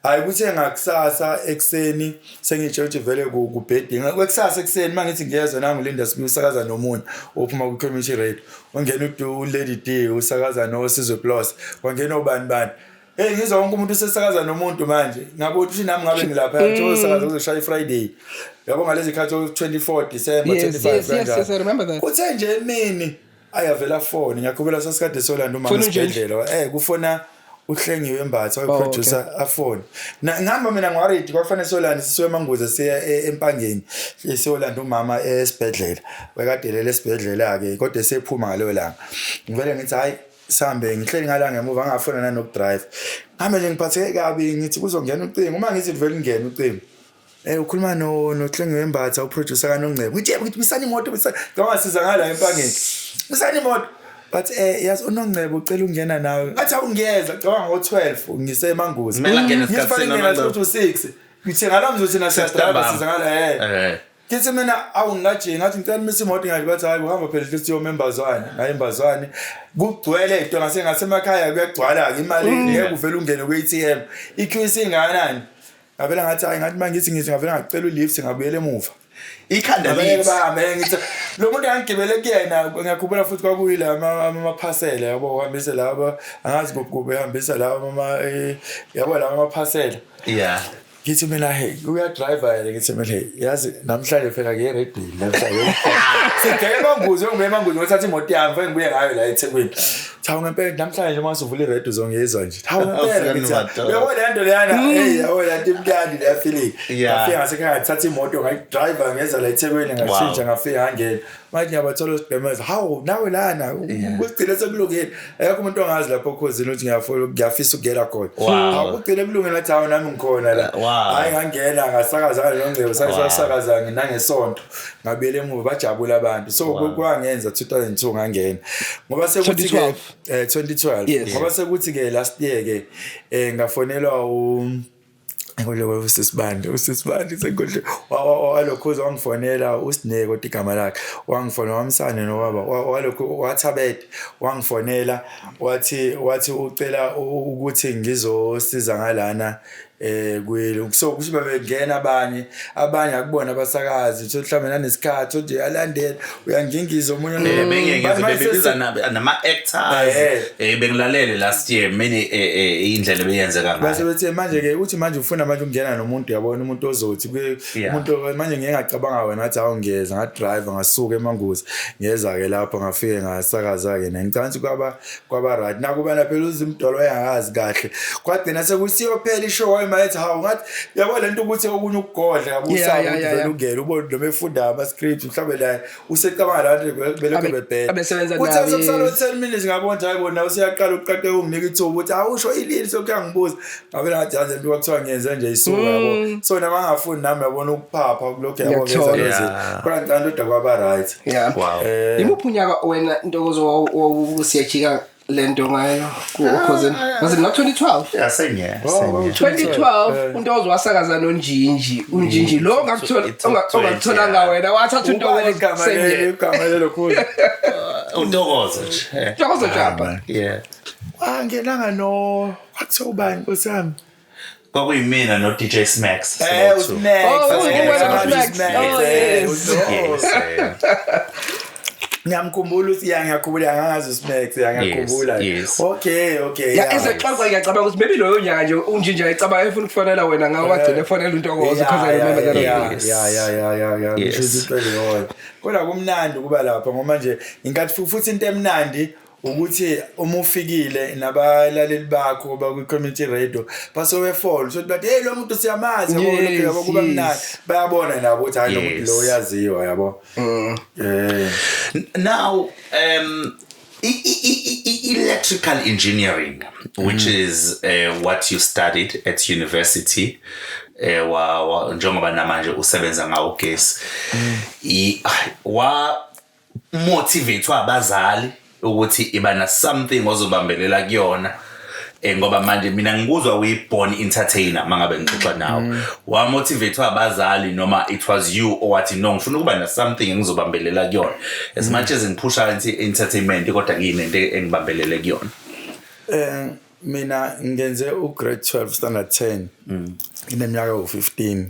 D: hayi kuthe ngakusasa ekuseni sengitshe ukuthi vele kubhedinga kwekusasa ekuseni, uma ngithi ngiyezwa nangu Linda Sibiya usakaza nomunye ophuma kwi-community radio, wangena uLady D usakaza noSizwe Plus, wangena obani bani. Hey, ngizwa wonke umuntu usesakaza nomuntu manje, ngabe uthi nami ngabe ngilapha njengoba usakaza uzoshaya iFriday, yabo, ngalezi khathi 24 December, 25 kanjalo.
C: Yes, I remember that.
D: Kuthe nje emini ayavela phone, ngiyakhumbula sasikade solanda umama
C: Fona unje?
D: esibhedlela, kufona uHlengiwe Mbatha,
C: Oh,
D: oyiproducer, afone. Ngihamba mina ngiworried, kwakufanele solanda sisuke eManguze siya eMpangeni siyolanda umama esibhedlela, wekadelele esibhedlela-ke kodwa esephuma ngaleyo langa. Ngivele ngithi hayi sihambe, ngihleli ngala ngemuva, ngangafuna nanokudrive, ngihambe nje ngiphatheke kabi, ngithi kuzongena ucingo, uma ngithi livele lingene ucingo, ukhuluma no noHlengiwe Mbatha, uproducer kaNongcebo. Ngithi yebo, ngithi bisani imoto, bisani. Ngicabanga siza ngala eMpangeni. Bisani imoto. But yazi uNongcebo ucela ukungena nawe. Ngathi awungiyeza, cabanga ngo12 ngiseManguzi.
B: Kumele angene esikhathi
D: Ngithi
B: senu
D: ngena
B: uNongcebo.
D: ukuthi u6. Ngithi ngala mzuthi na siyadrive
B: Ntambama.
D: siza ngala. Ngithi mina awungajiki, ngathi ngicela imise imoto ngathi, bathi hayi uhamba phela siyo embazwane, ngaye embazwane kugcwele into ngasemakhaya kuyagcwala ke imali, ngeke uvele ungene kwi-ATM, i-queue isingakanani. Ngavela ngathi hayi, ngathi mangithi ngavela ngacela ulift, ngabuyela emuva.
B: Ikhanda
D: Ngabeke
B: lithi
D: bahambe, ngithi lo muntu angigibele kuyena, ngiyakhumbula futhi kwakuyila amaphasela, yabo, uhambise laba, angazi kuphi ehambisa lawa ama yabo lawa amaphasela. Ngithi mina hey, uyadriver yena, ngithi mina hey, yazi namhlanje phela ngiye eredini namhlanje, sibheke eManguzi, ngibuye eManguzi ngothatha imoto yami fanele ngibuye ngayo la eThekwini. Cha, ngempela namhlanje uma usuvula iredio uzongizwa nje, hawu ngempela ngithi
B: Awusenamadoda.
D: uyabona le nto leyana, hey, yabo le nto imnandi leya feeling. Ngafika ngasekhaya, ngathatha imoto, ngayidriver, ngeza la eThekwini, ngashintsha, ngafika ngangena, manje ngiyabathola osigqemeza, hawu nawe lana, kugcine sekulungile, akekho umuntu ongazi lapho okhozini ukuthi ngiyafuna, ngiyafisa ukungena khona. Hawu, kugcine kulungile, ngathi hawu nami ngikhona la. Hayi ngangena ngasakaza ngalo Ngcebo, sasakaza nangesonto, ngabuyela emuva, bajabula abantu. So kwangenza 2002 ngangena, ngoba sekuthi ke
C: 2012.
D: 2012. Ngoba sekuthi ke last year ke ngafonelwa u Ngikhohle usisibandi, usisibandi senkohle walokhuza, wangifonela uSineke, kodwa igama lakhe, wangifonela wamsane nobaba walokhu wathabete, wangifonela wathi ucela ukuthi ngizosiza ngalana kwelo. So kusho bebengena abanye akubona abasakazi, so mhlawumbe nanesikhathi uthi uyalandela, uyangingiza omunye.
B: Bengeke
D: Bathi manje
B: bebiza nama actors. Bengilalele last year many indlela ebeyenzeka
D: Base
B: ngayo.
D: bethi manje ke uthi manje ufuna manje ukungena nomuntu, yabona, umuntu ozothi umuntu manje ngeke ngacabanga wena, ngathi awu ngiyeza, ngadrive ngasuka eManguzi, ngeza ke lapho, ngafike ngasakaza ke, ngicabanga ukuthi kwaba right, nakuba na phela uzimdolo wayengakazi kahle, kwagcina sekusiyophela ishow, wayethi hawu, ngathi yabo lento ukuthi okunye ukugodla yabo, usaba ukuthi vele ungene ubone noma efunda ama script, mhlawumbe la usecabanga la bantu belokhu bebheka
C: abesebenza
D: Kuthe
C: nabo,
D: sekusala
C: yes.
D: 10 minutes, ngabona ukuthi hayi bona useyaqala ukuqaqeka, unginika ithuba ukuthi awusho ilili, sokuyangibuza, ngavela ngathi yazi lento kwakuthiwa ngiyenze nje isuka, yabo, so nama ngafuni nami, yabona, ukuphapha kulokhu, yabo, ngenza
C: Ngiyakuthola.
D: lezi, kodwa ngicabanga kodwa kwaba right.
C: Imuphi unyaka wena Ntokozo wawusiyajika lento ngayo ku-Okhozini? Was it not 2012?
B: Yeah, same year,
D: Oh,
B: same year.
C: 2012 uNtokozo wasakaza noNjinji, uNjinji lo ongakutholanga wena, wathatha
D: Ubani
C: uNtokozo
D: igama
C: same
D: leli,
C: year.
D: igama lelo khulu?
B: Untokozo nje.
C: Ntokozo Jabba.
B: Yeah.
D: Angenanga no kwathiwa ubani, nkosi yami?
B: Kwakuyimina no DJ Smacks.
D: uSmax.
C: Oh, uwena noSmax. Oh, yes.
B: Yes.
D: Ngiyamkhumbula ukuthi, ya, ngiyakhumbula, ngangazi uSmax, ya, ngiyakhumbula. Okay.
C: Ya, ezexoxa ngiyacabanga ukuthi maybe loyo nyaka nje unjinja ecabanga efuna ukufonela wena, ngawe wagcina efonela uNtokozo because I remember that.
D: Ya, kusho ukuthi leyo. Kodwa kumnandi ukuba lapha ngoba nje inkathi futhi into emnandi ukuthi uma ufikile nabalaleli bakho bakwi-community radio basuke befona, so bathi, "Hey, lo muntu siyamazi," yabo, lokho, yabo, kuba mnandi, bayabona nabo ukuthi hayi, lo muntu lo uyaziwa, yabo.
B: Now, electrical engineering, which is what you studied at university, njengoba namanje usebenza ngawo ugesi. Wa motivate abazali ukuthi iba na something ozobambelela kuyona, ngoba manje mina ngikuzwa uyi-born entertainer mangabe ngixoxa nawe. Wa motivate abazali noma it was you owathi, "No, ngifuna ukuba na something engizobambelela kuyona, as much as ngiphusha entertainment, kodwa ngiyinento engibambelele kuyona"?
D: Mina ngenze u-grade 12 standard 10 ngineminyaka u-15.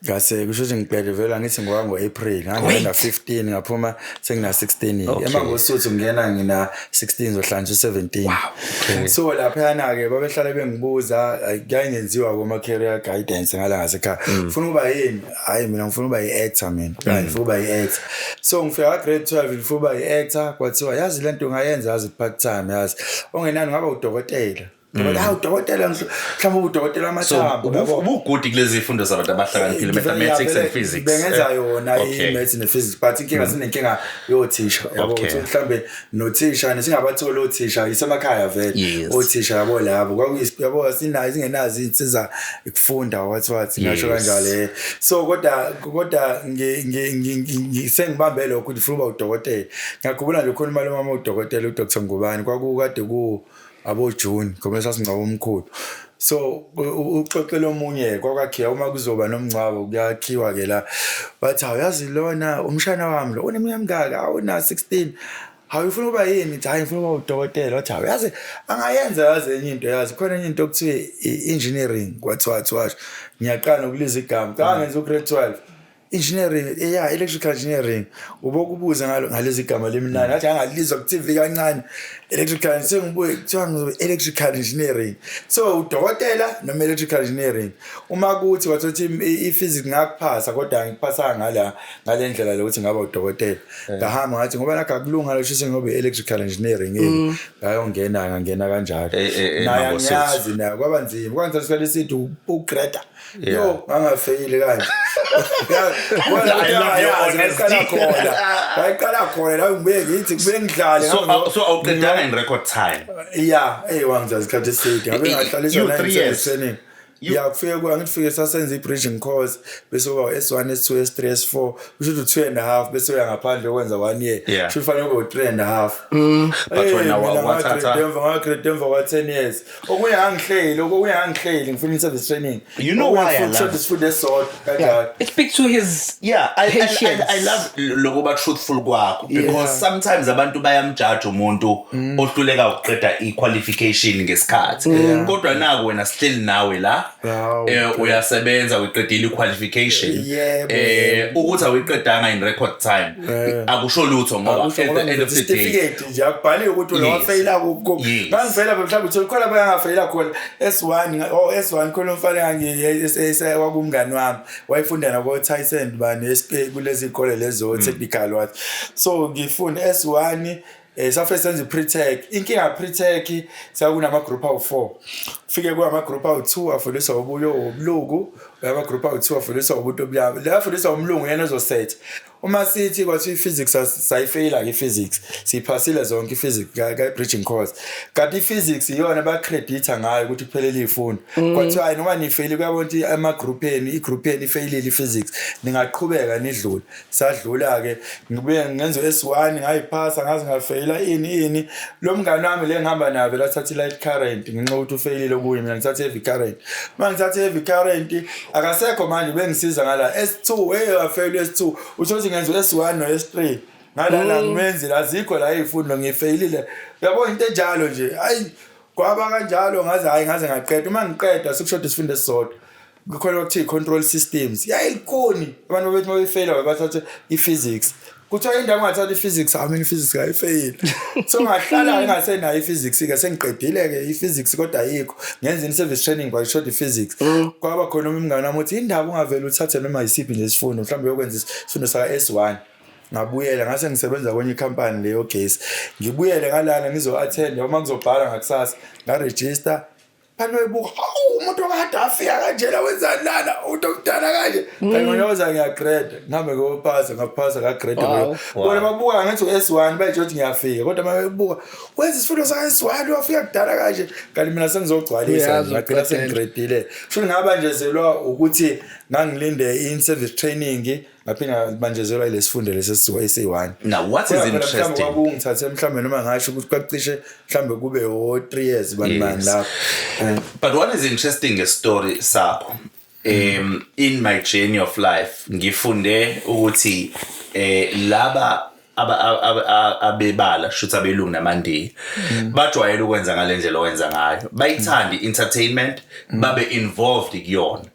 D: Ngase kusho ukuthi ngiqede vele, ngithi ngoba ngo-April ngangena 15, ngaphuma sengina 16. EMangosuthu ngena ngina 16, zohlanganisha u-17. So laphayana-ke babehlale bengibuza, kuyayenziwa kuma-career guidance ngala ngasekhaya, ufuna ukuba yini? Hhayi, mina ngifuna ukuba i-actor, mina. Hayi, ngifuna ukuba i-actor. So ngifika ka-grade 12, ngifuna ukuba i-actor, kwathiwa, "Yazi le nto ungayenza, yazi, part time, yazi ongenani ungaba udokotela." Hawu, udokotela, mhlawumbe udokotela
B: So
D: amathambo, yabo.
B: Ubu-good kulezi zifundo zabantu abahlakaniphile, mathematics and physics?
D: Bengenza yona i-maths ne-physics, but inkinga, sinenkinga yothisha, yabo, ukuthi mhlambe nothisha nesingabatholi othisha isemakhaya vele. Othisha, yabo, labo yabo sinayo, singenazo iy'nsiza ukufunda, wathi wathi ngasho kanjalo. So kodwa sengibambe lokho ukuthi ngifuna ukuba udokotela. Ngiyakhumbula nje khona umalume wami udokotela, uDr Ngubane, kwakukade ku abo June ngoba sasingcwaba omkhulu, so uxoxela omunye, kwakwakhiwa uma kuzoba nomngcwabo, kuyakhiwa ke la, bathi, "Hawu, yazi lona umshana wami lo uneminyaka emingaka?" "Awuna 16." "Hawu, ufuna ukuba yini?" Ngithi, "Hayi, ngifuna ukuba udokotela." Wathi, "Hawu, yazi angayenza, yazi enye into, yazi khona enye into okuthiwa i-engineering." Kwathiwa wathi ngiyaqala nokuliza igama cha, ngenza u-grade 12 engineering, yeah, electrical engineering. Ubokubuza ngalo ngalezi igama limnandi, ngathi angalizwa ku-TV kancane, electrical, sengibuye kuthiwa ngizobe electrical engineering. So udokotela noma electrical engineering, uma kuthi kwathiwa i-physics ngakuphasa, kodwa ngikuphasanga ngala ngale ndlela lokuthi ngaba udokotela, ngahamba ngathi ngoba nakho akulunga lo, shuthi ngoba i-electrical engineering yini, ngayongena, ngangena kanjalo. Naye
B: Mangosuthu.
D: Angiyazi, nayo kwaba nzima, kwangithatha isikhathi eside ugreda, yo, ngangafeyili kanje.
B: I love your honesty.
D: Ngayiqala khona, ngayiqala khona la, ngibuye ngithi kubuye ngidlale.
B: So awuqedanga in record time?
D: Ya, ey, wangithatha isikhathi eside, ngabe ngahlaliswa
B: You
D: la
B: 3 years.
D: training. Ya, kufike kwa ngithi fike sasenza i-bridging course, bese kuba S1, S2, S3, S4, kusho ukuthi 2.5, bese uya ngaphandle ukwenza 1 year. Kusho kufanele kube 3.5.
B: But wena wathatha-
D: Emva ngagrade, emva kwa 10 years, okunye angihleli, okunye angihleli, ngifuna i-service training.
B: You know why I love-
D: Sifunde esodwa kanjalo.
C: It speaks to his
B: Yeah,
C: patience.
B: I love lokuba truthful kwakho, because sometimes abantu bayamjudge umuntu ohluleka ukuqeda i-qualification ngesikhathi, kodwa naku wena still nawe la,
D: Hawu,
B: uyasebenza, uyiqedile i-qualification.
D: Yebo,
B: Ukuthi awuyiqedanga in record time akusho lutho, ngoba at the end of the day
D: Certificate nje akubhaliwe ukuthi wena wafeyila kuphi. Ngangifeyila mhlawumbe, uthola khona abangafeyila khona S1 oh S1, khona umfana kwakumngani wami, wayefunda nako Tyson bani SP kulezi zikole lezo technical, wathi so ngifunda S1, safike senza i-pre-tech. Inkinga pre-tech sakunama group awu4, kufike kwama group awu2 afundiswa ubuyo ubulungu, ama group awu2 afundiswa ubuntu obuyami, la afundiswa umlungu yena ozosetha. Uma sithi kwathiwa i-physics sayifeyila ke i-physics, siyiphasile zonke i-physics ka-bridging course, kanti i-physics iyona abacredita ngayo ukuthi kuphelele iy'fundo. Kwathiwa, "Hayi, noma nifeyile, kuyabona ukuthi ama-group enu, i-group yenu ifeyilile i-physics, ningaqhubeka nidlule." Sadlula-ke, ngibuye ngenza u-S1, ngayiphasa, ngaze ngafeyila ini ini. Lo mngani wami le ngihamba naye vele athatha i-light current ngenxa yokuthi ufeyilile kuye, mina ngithathe heavy current. Uma ngithathe heavy current, akasekho manje bengisiza ngala S2, hey, wafeyila S2. Uthola ukuthi ngenza u-S1 no-S3 ngalana, ngimenzile, azikho la iy'fundo, ngifeyilile, uyabo, into enjalo nje. Hayi, kwaba kanjalo, ngaze, hayi, ngaze ngaqeda. Uma ngiqeda sekushoda isifundo esisodwa, kukhona okuthiwa i-control systems, yayilikhuni. Abantu babethi uma befeyila bathathe i-physics. Kuthiwa indawo ungathatha i-physics, I mean, i-physics ngayifeyila. So ngahlala ngingasenayo i-physics-ke, sengiqedile-ke i-physics kodwa ayikho. Ngenza in-service training but short i-physics. Kwaba khona umngane wami uthi indaba ungavele uthathe noma yisiphi nje isifundo, mhlawumbe uyokwenza isifundo saka S1. Ngabuyela ngase ngisebenza kwenye ikhampani leyo gesi. Ngibuyele ngalana ngizo-attend uma ngizobhala ngakusasa, nga-register. Bantu bebuka, hawu, umuntu okade afika kanjena wenzani lana, umuntu omdala kanje. Kanti ngonyoza ngiya-grade, ngihambe ngiyopasa, ngaphasa nga-grade. Bona babuka ngathi u-S1 bayitsho ukuthi ngiyafika, kodwa uma bebuka wenza isifundo saka S1 wafika kudala kanje. Kanti mina sengizogcwalisa,
C: Uyazi
D: ngagcina
C: uqedela.
D: sengigredile. Kusho ngabanjezelwa ukuthi ngangilinde in-service training, ngaphinda ngabanjezelwa ilesifundo lesi esiyi-1.
B: Now, what is
D: Kodwa phela mhlawumbe
B: interesting-
D: kwakungithathe mhlawumbe noma ngasho ukuthi kwakucishe mhlawumbe kube o-3 years bani bani lapho.
B: But what is interesting ngestory sakho, in my journey of life ngifunde ukuthi laba abebala, shuthi abelungu namandiya, bajwayele ukwenza ngalendlela owenza ngayo. Bayithanda i-entertainment, babe involved kuyona,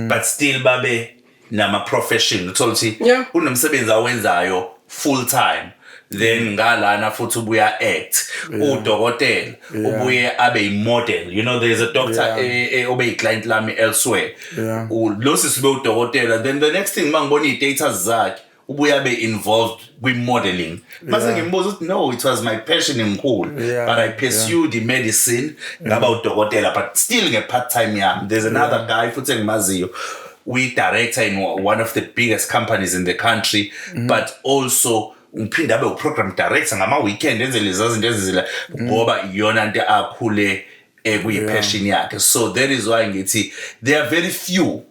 B: but still babe nama profession. Uthola ukuthi unomsebenzi awenzayo full time, then ngalana futhi ubuya act, udokotela, ubuye abe i-model. There's a doctor obe i-client lami elsewhere. Lo sisi ube udokotela, then the next thing mangibona i-status zakhe ubuye abe involved kwi-modeling. Mase ngimbuza ukuthi, "No, it was my passion enkulu, but I pursued the medicine, ngaba udokotela, but still nge-part time yami." There's another guy futhi engimaziyo, we director in one of the biggest companies in the country, but also ngiphinde abe u-program director ngama-weekend, enze lezi zinto ezizila ngoba iyona nto akhule kuyi-passion yakhe. So that is why ngithi there are very few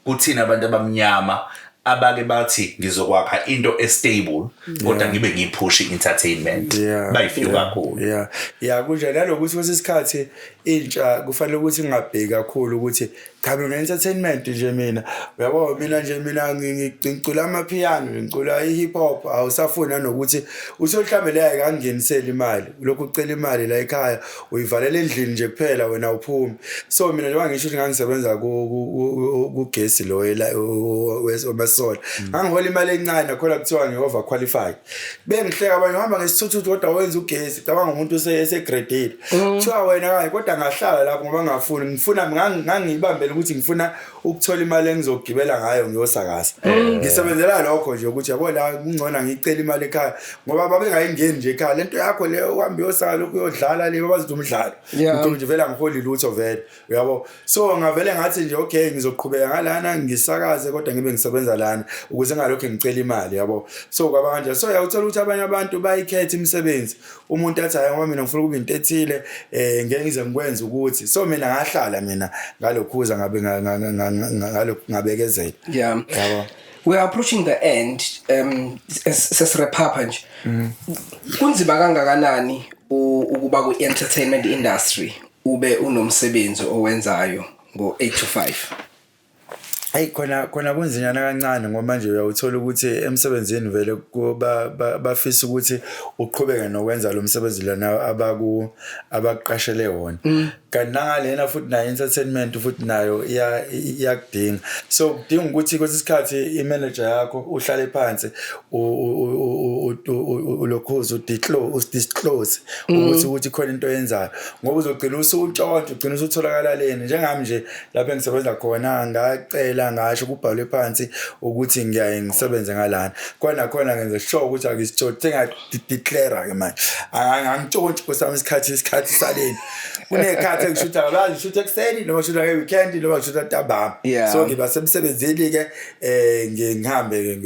B: kuthina abantu abamnyama abake bathi ngizokwakha into e-stable kodwa ngibe ngiyiphusha i-entertainment. Bayi-few kakhulu.
D: Yeah, kunje nalokuthi kwesinye isikhathi intsha kufanele ukuthi ingabheki kakhulu ukuthi cha, mina entertainment nje, mina uyabo, mina nje mina ngicula amapiano, ngicula i-hip hop. Awusafuni nanokuthi uthi mhlambe leyo ayikangingeniseli imali, lokhu ucela imali la ekhaya, uyivalela endlini nje kuphela, wena uphumi. So mina njengoba ngisho ukuthi ngangisebenza kugesi lo wemasola, ngangihola imali encane nakhona, kuthiwa ngi-over qualified. Bengihleka abanye, uhamba ngesithuthuthu kodwa wenza ugesi. Cabanga umuntu esegradile, kuthiwa wena kanye, kodwa ngahlala lapho ngoba ngingafuni, ngifuna ngangiyibambela ukuthi ngifuna ukuthola imali engizogibela ngayo ngiyosakaza. Ngisebenzela lokho nje ukuthi yabo la kungcono ngicela imali ekhaya, ngoba babengayingeni nje ekhaya lento yakho le, uhambe uyosaka lokhu, uyodlala le, babazi ukuthi umdlalo. Ngicela nje vele angiholi lutho vele, uyabo. So ngavele ngathi nje okay, ngizoqhubeka ngalana ngisakaze kodwa ngibe ngisebenza lana ukuze ngalokho ngicela imali, yabo. So kwaba kanjalo. So uyawuthola ukuthi abanye abantu bayikhetha imisebenzi, umuntu athi hayi, ngoba mina ngifuna ukuba into ethile, ngeke ngize ngikwenze ukuthi. So mina ngahlala mina ngalokhuza ngabe ngalokhu ngabekezela. Yabo.
C: We are approaching the end. Sesi-wrap nje. Kunzima kangakanani ukuba ku entertainment industry ube unomsebenzi owenzayo ngo 8 to 5?
D: Hayi, khona khona kunzinyana kancane, ngoba manje uyawuthola ukuthi emsebenzini vele bafisa ukuthi uqhubeke nokwenza lo msebenzi lona abakuqashele wona, kanti nangalena futhi nayo entertainment futhi nayo iyakudinga. So kudinga ukuthi kwesinye isikhathi i-manager yakho uhlale phansi, ulokhuze u-disclose ukuthi khona into oyenzayo, ngoba uzogcina usuntshontsha, ugcina usutholakala leni. Njengami nje lapho engisebenza khona, ngacela, ngasho kubhalwe phansi ukuthi ngiyaye ngisebenze ngalana khona khona, ngenze sure ukuthi akisitshontshe. Sengiya-declare ke manje, angitshontshi kwesami isikhathi saleni. Kuney'khathi engishutha ngabazi, ngishutha ekuseni noma ngishutha nge-weekend noma ngishutha ntambama. So ngiba semsebenzini-ke, ngihambe-ke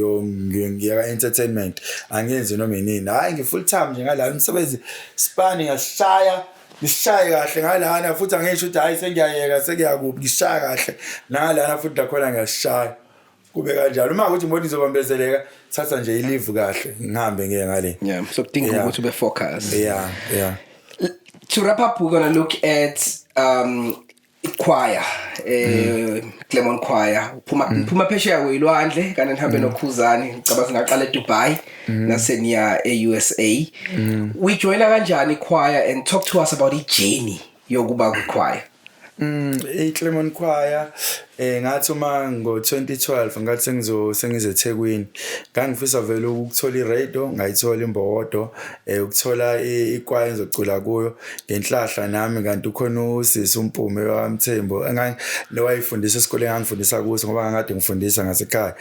D: ngiya ka-entertainment, angenzi noma inini. Hhayi, ngi-full time nje ngalana umsebenzi sipani, ngiyasishaya, ngisishaye kahle ngalana futhi. Angisho ukuthi hhayi, sengiyayeka, sengiyakuphi, ngisishaya kahle nangalana futhi, nakhona ngiyasishaya kube kanjalo. Uma ukuthi ngibona izobambezeleka, thatha nje i-leave kahle, ngihambe ngiye ngale.
C: Yeah, so kudinga ukuthi ube focus.
D: Yeah.
C: To wrap up, we're going to look at choir, Clement Choir. Uphuma phesheya kwelwandle kanti nihambe noKhuzani, ngicabanga singaqala eDubai nase niya eUSA. We joina kanjani choir, and talk to us about i journey yokuba ku choir?
D: I-Clement Choir, ngathi uma ngo-2012 ngathi sengize eThekwini, ngangifisa vele ukuthola i-radio, ngayithola imbokodo, ukuthola ikwaya engizocula kuyo ngenhlahla nami. Kanti ukhona usisi uMpume waMthembu nowayifundisa esikoleni engangifundisa kuso, ngoba ngangikade ngifundisa ngasekhaya.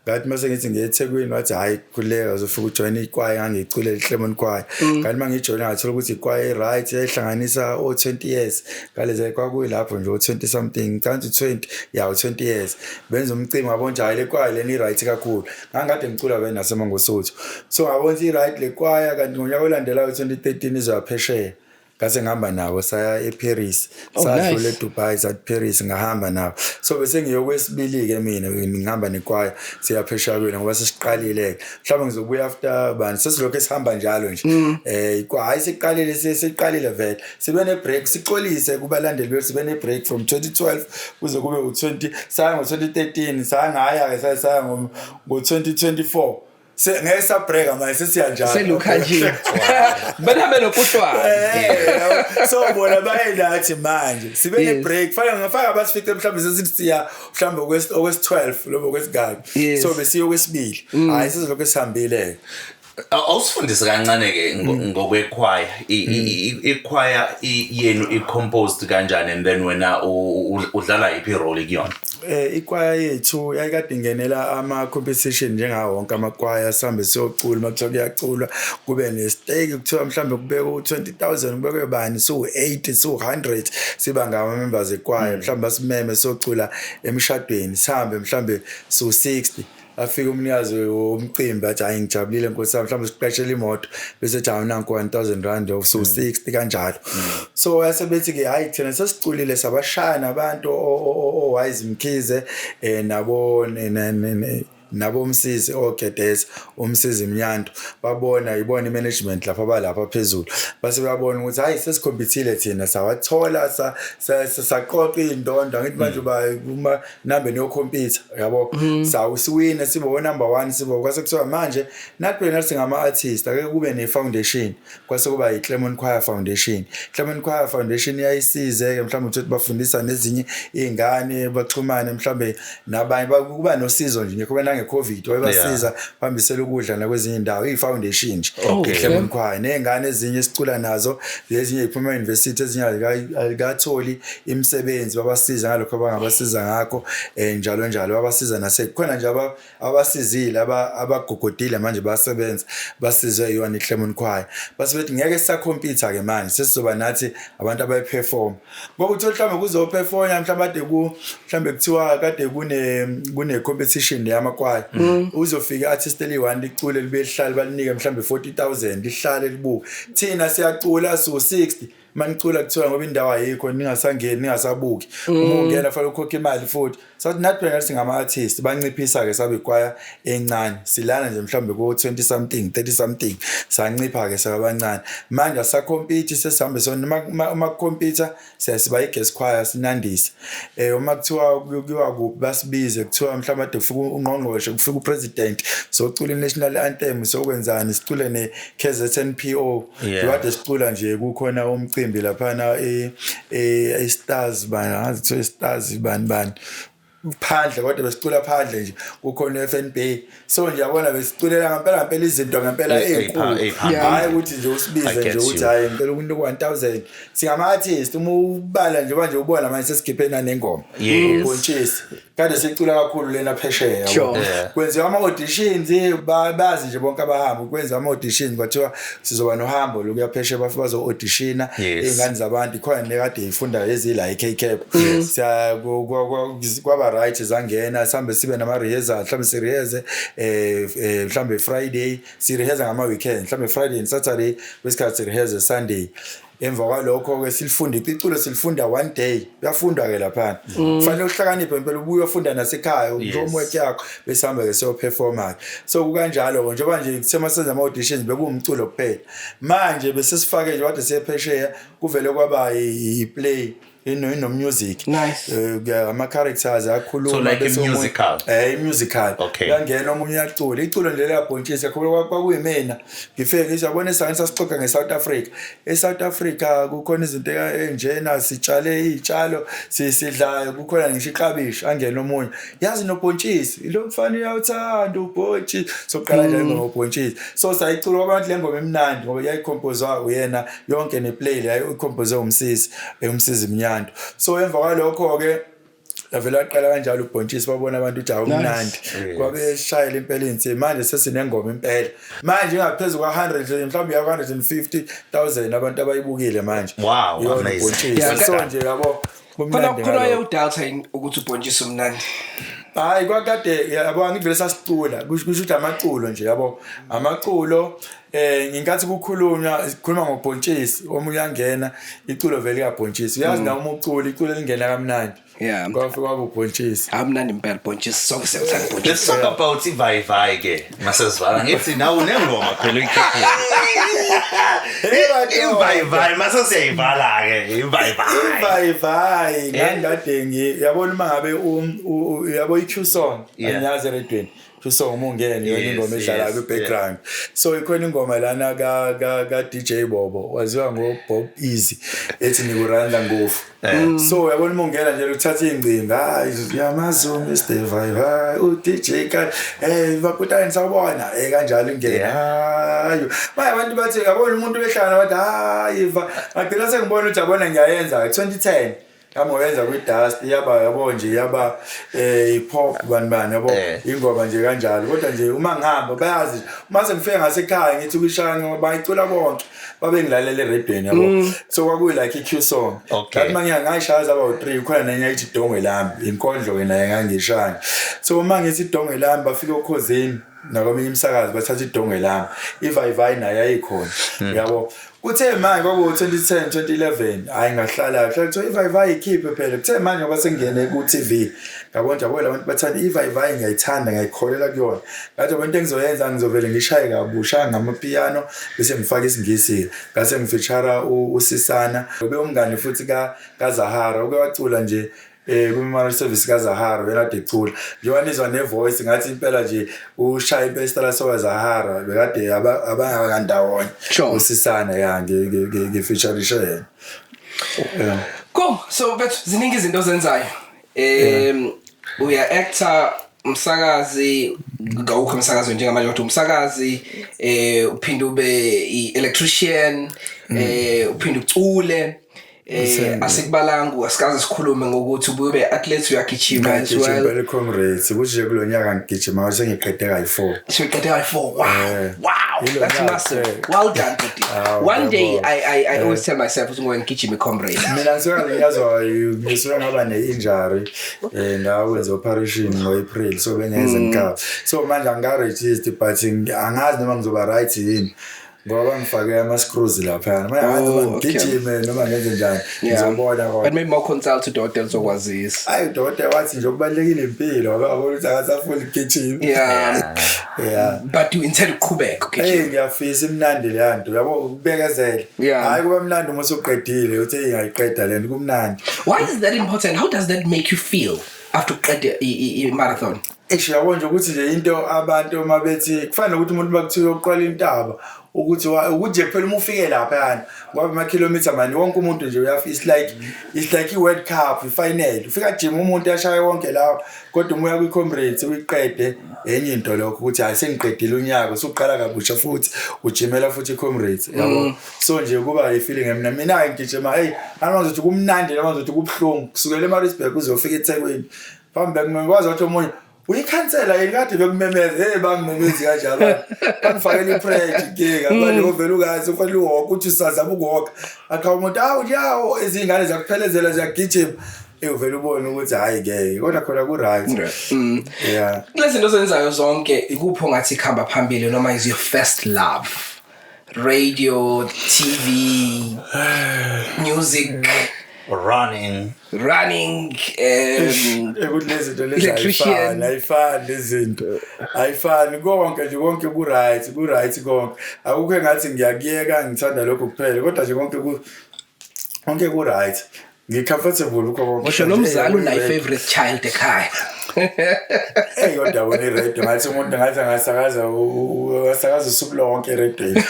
D: Ngathi mase ngithi ngiye eThekwini, wathi, "Hhayi, khululeka, uzofika ujoyine ikwaya." Ngangiyiculela i-Clement Choir. Kanti uma ngiyijoyina ngathola ukuthi ikwaya e-right, yayihlanganisa o-20 years ngalezi, kwakuyilapho nje o-20 something, ngicabanga ukuthi 20, ya, u-20 years. Benza umcimbi, ngabona ukuthi hhayi, le kwaya lena i-right kakhulu. Ngangikade ngicula vele naseMangosuthu, so ngabona ukuthi i-right le kwaya. Kanti ngonyaka olandelayo, 2013, izoya phesheya, ngase ngihamba nabo, saya eParis.
C: Oh,
D: Sadlula
C: nice.
D: eDubai, sathi Paris, ngahamba nabo. So bese ngiyokwesibili-ke mina ngihamba nekwaya siya phesheya kwena, ngoba sesiqalile-ke, mhlawumbe ngizobuya after bani, sesilokhu esihamba njalo nje. Hhayi, siqalile, siqalile vele, sibe ne-break. Sixolise kubalandeli bethu, sibe ne-break from 2012 kuze kube u-20, saya ngo-2013, saya ngaya-ke, saya ngo-2024. Ngeke sabreaka manje, sesiya njalo.
C: Selukha nje behambe noputwana.
D: So bona baye nathi manje sibe ne-break, fana ngafaka abasifice mhlawumbe sesithi siya mhlawumbe okwesi-12 lobo okwesigaba. So besiyo kwesibili, hhayi, sizolokhu esihambile.
B: Awusifundise kancane-ke ngokwekhwaya. Ikhwaya yenu i-composed kanjani, and then wena udlala yiphi i-role kuyona?
D: Ikwaya yethu yayikade ingenela ama competition njengawo wonke amakwaya, sihambe siyocula. Uma kuthiwa kuyaculwa kube ne-stake, kuthiwa mhlawumbe kubekwe u-20,000, kubekwe bani, siwu-80, siwu-100, siba ngama-members ekwaya. Mhlawumbe basimeme siyocula emshadweni, sihambe mhlawumbe siwu-60, afike umnikazi womcimbi athi, "Hayi, ngijabulile nkosi yami," mhlawumbe siqeshele imoto, bese ethi, "Hawu, nanku R1000 of so 60," kanjalo. So yase bethi-ke, hhayi, thina sesiculile, sabashaya nabantu o-Wise Mkhize, nabo nabo umsizi ogedeza umsizi Mnyandu, babona ibona i-management lapha abalapha phezulu, base bayabona ukuthi hayi, sesikhompithile thina, sawathola, saqoqa iy'ndondo. Angithi manje ba uma nambe niyokhompyutha yabo, sawusiwina, sibe o-number one, sibe kwase kuthiwa manje nathi phela nathi singama-artist, ake kube ne-foundation. Kwase kuba i-Clement Choir Foundation. Clement Choir Foundation iyayisize-ke mhlawumbe ukuthi bafundisa nezinye iy'ngane, baxhumane mhlawumbe nabanye, kuba nosizo nje ngekho nange-COVID wayebasiza, bahambisela ukudla nakwezinye iy'ndawo, iyi-foundation nje. I-Clement Choir ney'ngane ezinye esicula nazo, ezinye y'phuma e-university, ezinye azikatholi imisebenzi, babasiza ngalokho abangabasiza ngakho, njalo njalo babasiza. Nasekhona nje abasizile, abagogodile manje bayasebenza, basizwe yiyona i-Clement Choir. Base bethi ngeke sisakhompyutha-ke manje, sesizoba nathi abantu abayi-perform, ngoba uthole mhlawumbe kuzo-performa mhlawumbe kade ku mhlawumbe kuthiwa kade kune competition yamakwaya, uzofika i-artist eliyi-one licule, libe lihlale, balinike mhlawumbe 40,000, lihlale libuke. Thina siyacula su-60, manicula kuthiwa ngoba indawo ayikho, ningasangeni, ningasabuki, uma ungena fanele ukhokhe imali futhi. Sathi nathi phela nathi singama-artist. Banciphisa-ke, sabe ikwaya encane, silana nje mhlawumbe ko-20 something, 30 something, sancipha-ke, sababancane. Manje asakhompyuthi, sesihambe sona. Uma kukhompyutha siba i-guest choir, sinandise. Uma kuthiwa kuyiwa kuphi, basibize, kuthiwa mhlawumbe ade kufika ungqongqoshe, kufika u-president, socula i-national anthem, sokwenzani, sicule ne-KZNPO. Kade sicula nje, kukhona umcimbi laphana e-Stars bani, angazi kuthiwa i-Stars bani bani, phandle, kodwa besicula phandle nje, kukhona i-FNB. So nje yabona, besiculela ngempela ngempela izinto ngempela ey'nkulu,
B: ey'phambili.
D: Hhayi ukuthi nje usibize
B: I get
D: nje ukuthi
B: you.
D: hhayi, ngicela ukunika 1000. Singama-artist, uma ubala nje manje, ubona manje sesikhiphe nanengoma ubhontshisi, kade sicula kakhulu lena phesheya, yabo. Kwenziwa ama-auditions, bazi nje bonke abahamba, kwenziwa ama-auditions, kwathiwa sizoba nohambo lokuya phesheya, bafike bazo-auditiona iy'ngane zabantu khona nekade y'funda ezila i-K-Cap. Siya kwaba right, zangena, sihambe sibe nama-rehearsal, mhlawumbe sirehearse mhlawumbe Friday, sirehearse ngama-weekend, mhlawumbe Friday and Saturday, kwesikhathi sirehearse Sunday. Emva kwalokho-ke silifunda iculo, silifunda one day, kuyafundwa-ke laphana, kufanele uhlakaniphe impela, ubuye uyofunda nasekhaya homework yakho, bese hamba-ke siyoperforma-ke. So kukanjalo-ke, njengoba nje kuthe uma senza ama-auditions bekuwumculo kuphela, manje bese sifake nje kade siye phesheya, kuvele kwaba i-play. ino music.
C: Nice.
D: Ama characters akhuluma.
B: So like a
D: bese
B: musical?
D: I musical. Yangena omunye uyacula iculo nje liyabhontshisa khona. Kwakuyimina ngifike ngisho, yabona, esangeni sasixoxa nge-South Africa. E-South Africa kukhona izinto enjena, sitshale iy'tshalo, sidlayo, kukhona ngisho iklabishi. Angena omunye, yazi nobhontshisi lo mfana uyawuthanda ubhontshisi. Soqala nje ingoma ubhontshisi, so sayicula kwabantu le ngoma imnandi ngoba yayikhompozwa uyena yonke, neplay yayikhompozwe umsisi Mnyandu. So emva kwalokho-ke yavele waqala kanjalo ubhontshisi, babona abantu ukuthi awumnandi. Kwabe shayela impela insimbi. Manje sesinengoma impela manje ingaphezu kwa-100, mhlawumbe ya-150,000 abantu abayibukile manje.
B: Wow,
D: Iyona
B: amazing.
D: ubhontshisi. So nje yabo,
C: Khona
D: kumnandi
C: khona
D: ngalokho.
C: uyawu-doubta yini ukuthi ubhontshisi umnandi?
D: Hayi, kwakade yabo, angivele sasicula, kusho ukuthi amaculo nje, yabo, amaculo ngenkathi kukhulunywa, sikhuluma ngobhontshisi, omunye uyangena, iculo vele likabhontshisi, uyazi nawe uma ucula iculo lingena kamnandi. Kwafika kwaba ubhontshisi.
C: Amnandi impela bhontshisi, sonke siyawuthanda
B: Let's
C: ubhontshisi.
B: talk about ivayivayi ke masesivala. Ngithi nawe unengoma phela uyikhiphile. Ivayivayi mase siyayivala ke ivayivayi.
D: Ivayivayi ngangikade yabona uma ngabe yabo i-Q song, angiyazi eredweni Q song, uma ungene yona ingoma edlala kwi-background. So ikhona ingoma lana ka DJ Bobo, waziwa ngo Bob Easy, ethi "Nikuranda ngofu". So uyabona uma ungena nje uthatha ingcingo, hayi yamazu Mr Vayi u DJ ka, hey baputani, sawubona, kanjalo ingena. Hayi manje abantu bathi, yabona umuntu behlangana bathi hayi va, ngagcina sengibona ukuthi yabona ngiyayenza 2010 yami ngoyenza kwi-dust, yaba yabo nje, yaba i-pop bani bani, yabo, ingoma nje kanjalo. Kodwa nje uma ngihamba bayazi, uma sengifike ngasekhaya ngithi kwishaya bayicula bonke, babe ngilalela eredweni, yabo. So kwakuyi like i-Q song. Ngathi uma ngayishaya zaba u-3. Khona nenye ethi "Idongwe Lami", inkondlo-ke naye ngangiyishaya. So uma ngithi "Idongwe Lami", bafika okhozini nakweminye imisakazo bathatha "Idongwe Lami". Ivayivayi nayo yayikhona, yabo. Kuthe manje kwaku-2010 2011, hhayi ngahlala hlala kuthiwa ivayivayi ikhiphe phela. Kuthe manje ngoba sengingene ku-TV, ngabona ukuthi yabo la bantu bathanda ivayivayi, ngiyayithanda, ngiyayikholela kuyona. Ngathi yabo into engizoyenza, ngizovele ngishaye kabusha ngamapiyano bese ngifake isiNgisi. Ngase ngi-feature uSisana, ube umngane futhi kaZahara, uke wacula nje kwi-memorial service kaZahara, wena kade ecula njengoba nizwa ne-voice, ngathi impela nje ushaya impela isitala sokaZahara, bekade abangakandawonye. Usisana ya, ngi-featurishe yena, yeah.
C: Cool. So bethu, ziningi izinto ozenzayo. Uya actor, umsakazi, ngawukho umsakazo njengamanje kodwa umsakazi, uphinde ube i-electrician, uphinde ucule. Asikubalanga, asikaze sikhulume ngokuthi ubuye ube athlete, uyagijima as
D: Ngagijima
C: well.
D: impela i-Comrades, kusho nje kulo nyaka ngigijima sengiqede kayi-4.
C: Siqede kayi-4. Wow. Wow.
D: Yilo
C: That's
D: nyaka,
C: massive. Well done, Buti.
D: Awu,
C: One day
D: ngiyabonga.
C: I always tell myself ukuthi ngoba ngigijima i-Comrade.
D: Mina ngisuke ngiyazwa, ngisuke ngaba ne-injury, ngawenza operation ngo-April, so bengeze ngikhava. So manje angika-register, but angazi noma ngizoba right yini ngoba bangifake ama-screws laphayana manje, angazi noma ngigijime noma ngenze njani. Ngizobona kodwa.
C: But maybe more consult udokotela uzokwazisa.
D: Ayi, udokotela wathi nje okubalulekile impilo, ngoba yabona ukuthi akasafuni ukugijima.
C: But you intend ukuqhubeka
D: Hey,
C: ugijima.
D: ngiyafisa, imnandi leya nto, yabo, ukubekezela. Hayi, kuba mnandi uma usuqedile, uthi hey ngayiqeda le nto, kumnandi.
C: Why is that important? How does that make you feel after uqede i-marathon?
D: Eish, yabo nje ukuthi nje into abantu uma bethi kufana nokuthi umuntu bakuthiwa uyoqala intaba, ukuthi ukuthi nje kuphela uma ufike laphayana ngoba amakhilomitha mani wonke umuntu nje uyafisa, it's like i-World Cup i-final, ufika gym umuntu ashaye wonke lawo, kodwa uma uya kwi-Comrades uyiqede, enye into lokho ukuthi hayi sengiqedile unyaka, usuqala kabusha futhi ujimela futhi i-Comrades, yabo. So nje kuba i-feeling mina mina ngigijima, hey, angizothi kumnandi noma ngizothi kubuhlungu, kusukela eMaritzburg uzofika eThekwini phambi bekumemeza wathi omunye uyikhansela yini kade bekumemeza, hey bangimemezi kanjalo, bangifakela i-pressure inkinga manje uvela ungazi ufanele uwalk, uthi usazama ukuwalk, akha umuntu awu yawo izingane zakuphelezela ziyagijima, uvele ubone ukuthi hayi ngeke, kodwa khona ku right. Yeah.
C: Kulezi zinto ozenzayo zonke, ikuphi ongathi kuhamba phambili noma is your first love? Radio, TV, music,
B: Running.
C: Running,
D: Ekuthi lezi zinto lezi
C: electrician.
D: ayifani, ayifani lezi zinto, ayifani konke nje, konke ku-right, ku-right konke, akukho engathi ngiyakuyeka ngithanda lokho kuphela, kodwa nje konke ku-right. Ngi-comfortable kukho konke.
C: Ngisho nomzali unayo favorite child ekhaya.
D: Eyi, kodwa wena, i-radio, ngathi umuntu ngathi angasakaza asakaza usuku lonke eredweni.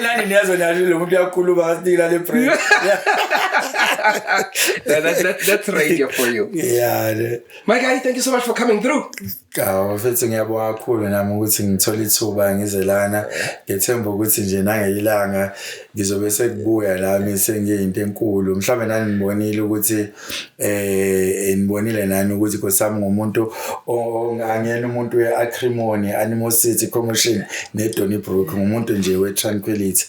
D: Nani niyazo niyasho, lo muntu uyakhuluma, asinika le break.
C: That's radio for you.
D: Yeah.
C: My guy, thank you so much for coming through.
D: Cha, mfethu, ngiyabonga kakhulu nami ukuthi ngithole ithuba ngize lana. Ngethemba ukuthi nje nangeyilanga ngizobe sekubuya nami sengiyinto enkulu. Mhlawumbe nani nibonile ukuthi nibonile nani ukuthi Nkosi ngumuntu angiyena umuntu we-acrimony, animosity, commotion ne-Donnybrook, ngumuntu nje we-tranquility.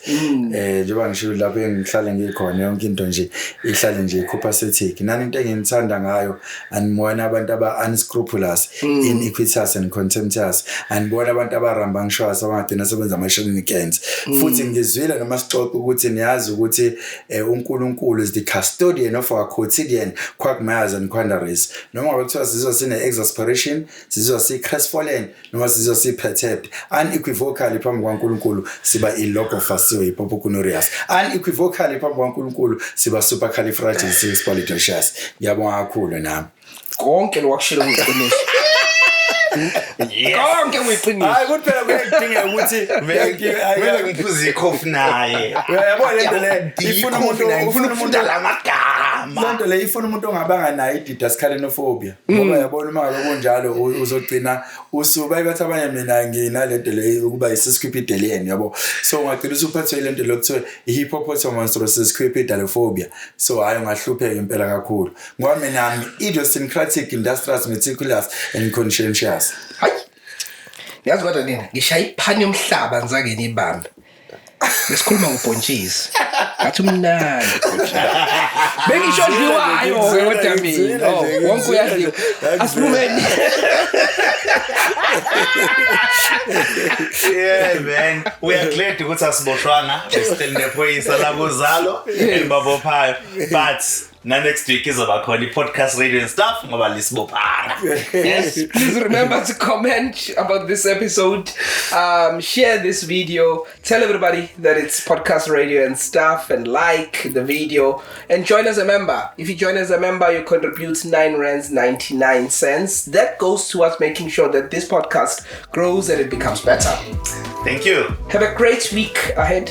D: Njengoba ngisho lapho engihlale ngikhona, yonke into nje ihlale nje copacetic. Nani into engithanda ngayo, anibona abantu aba unscrupulous, iniquitous and contemptuous, anibona abantu aba-rambunctious, abangagcina sebenza ama-shenanigans. Futhi ngizwile noma sixoxa ukuthi niyazi ukuthi uNkulunkulu is the custodian of our quotidian quagmires and quandaries. Noma ngabe kuthiwa sizizwa sine-exasperation, sizizwa si-crestfallen, noma sizizwa si-perturbed, unequivocally phambi kukaNkulunkulu siba i-logophasiwe, i-popokunorius. Unequivocally phambi kukaNkulunkulu siba supercalifragilisticexpialidocious. Ngiyabonga kakhulu nami.
C: Konke lokwakushilo kuyiqiniso. Konke kuyiqiniso.
D: Hayi, kuthi phela kuyadingeka ukuthi
B: Kumele ngiphuze ikhofi naye.
D: Uyabona lento le ifuna umuntu
B: Ngifuna
D: ufuna umuntu
B: ukufunda lamagama.
D: Lento le ifuna umuntu ongabanga nayo i-didascalenophobia, ngoba yabona uma ngabe kunjalo uzogcina usuba bathi abanye mina nginalento le ukuba i-sesquipedalian, yabo. So ungagcina usuphathwe lento le kuthiwa i-hippopotomonstrosesquippedalophobia. So hhayi, ungahlupheka impela kakhulu, ngoba mina I'm idiosyncratic, industrious, meticulous and conscientious.
C: Hayi, niyazi kodwa nina ngishaya iphani yomhlaba, ngizake niyibambe. Besikhuluma ngobhontshisi, ngathi umnandi ubhontshisi. Bengisho dliwayo kodwa mina. Oh, wonke uyadliwa, asiphumeni.
B: Yeah man, we are glad ukuthi asiboshwanga, besihleli nephoyisa la kuzalo elibabophayo, but na next week izoba khona i-podcast Radio and Stuff ngoba lisibophanga.
C: Yes, please remember to comment about this episode, share this video, tell everybody that it's Podcast Radio and Stuff, and like the video and join as a member. If you join as a member, you contribute 9 rands 99 cents. That goes towards making sure that this podcast grows and it becomes better.
B: Thank you.
C: Have a great week ahead.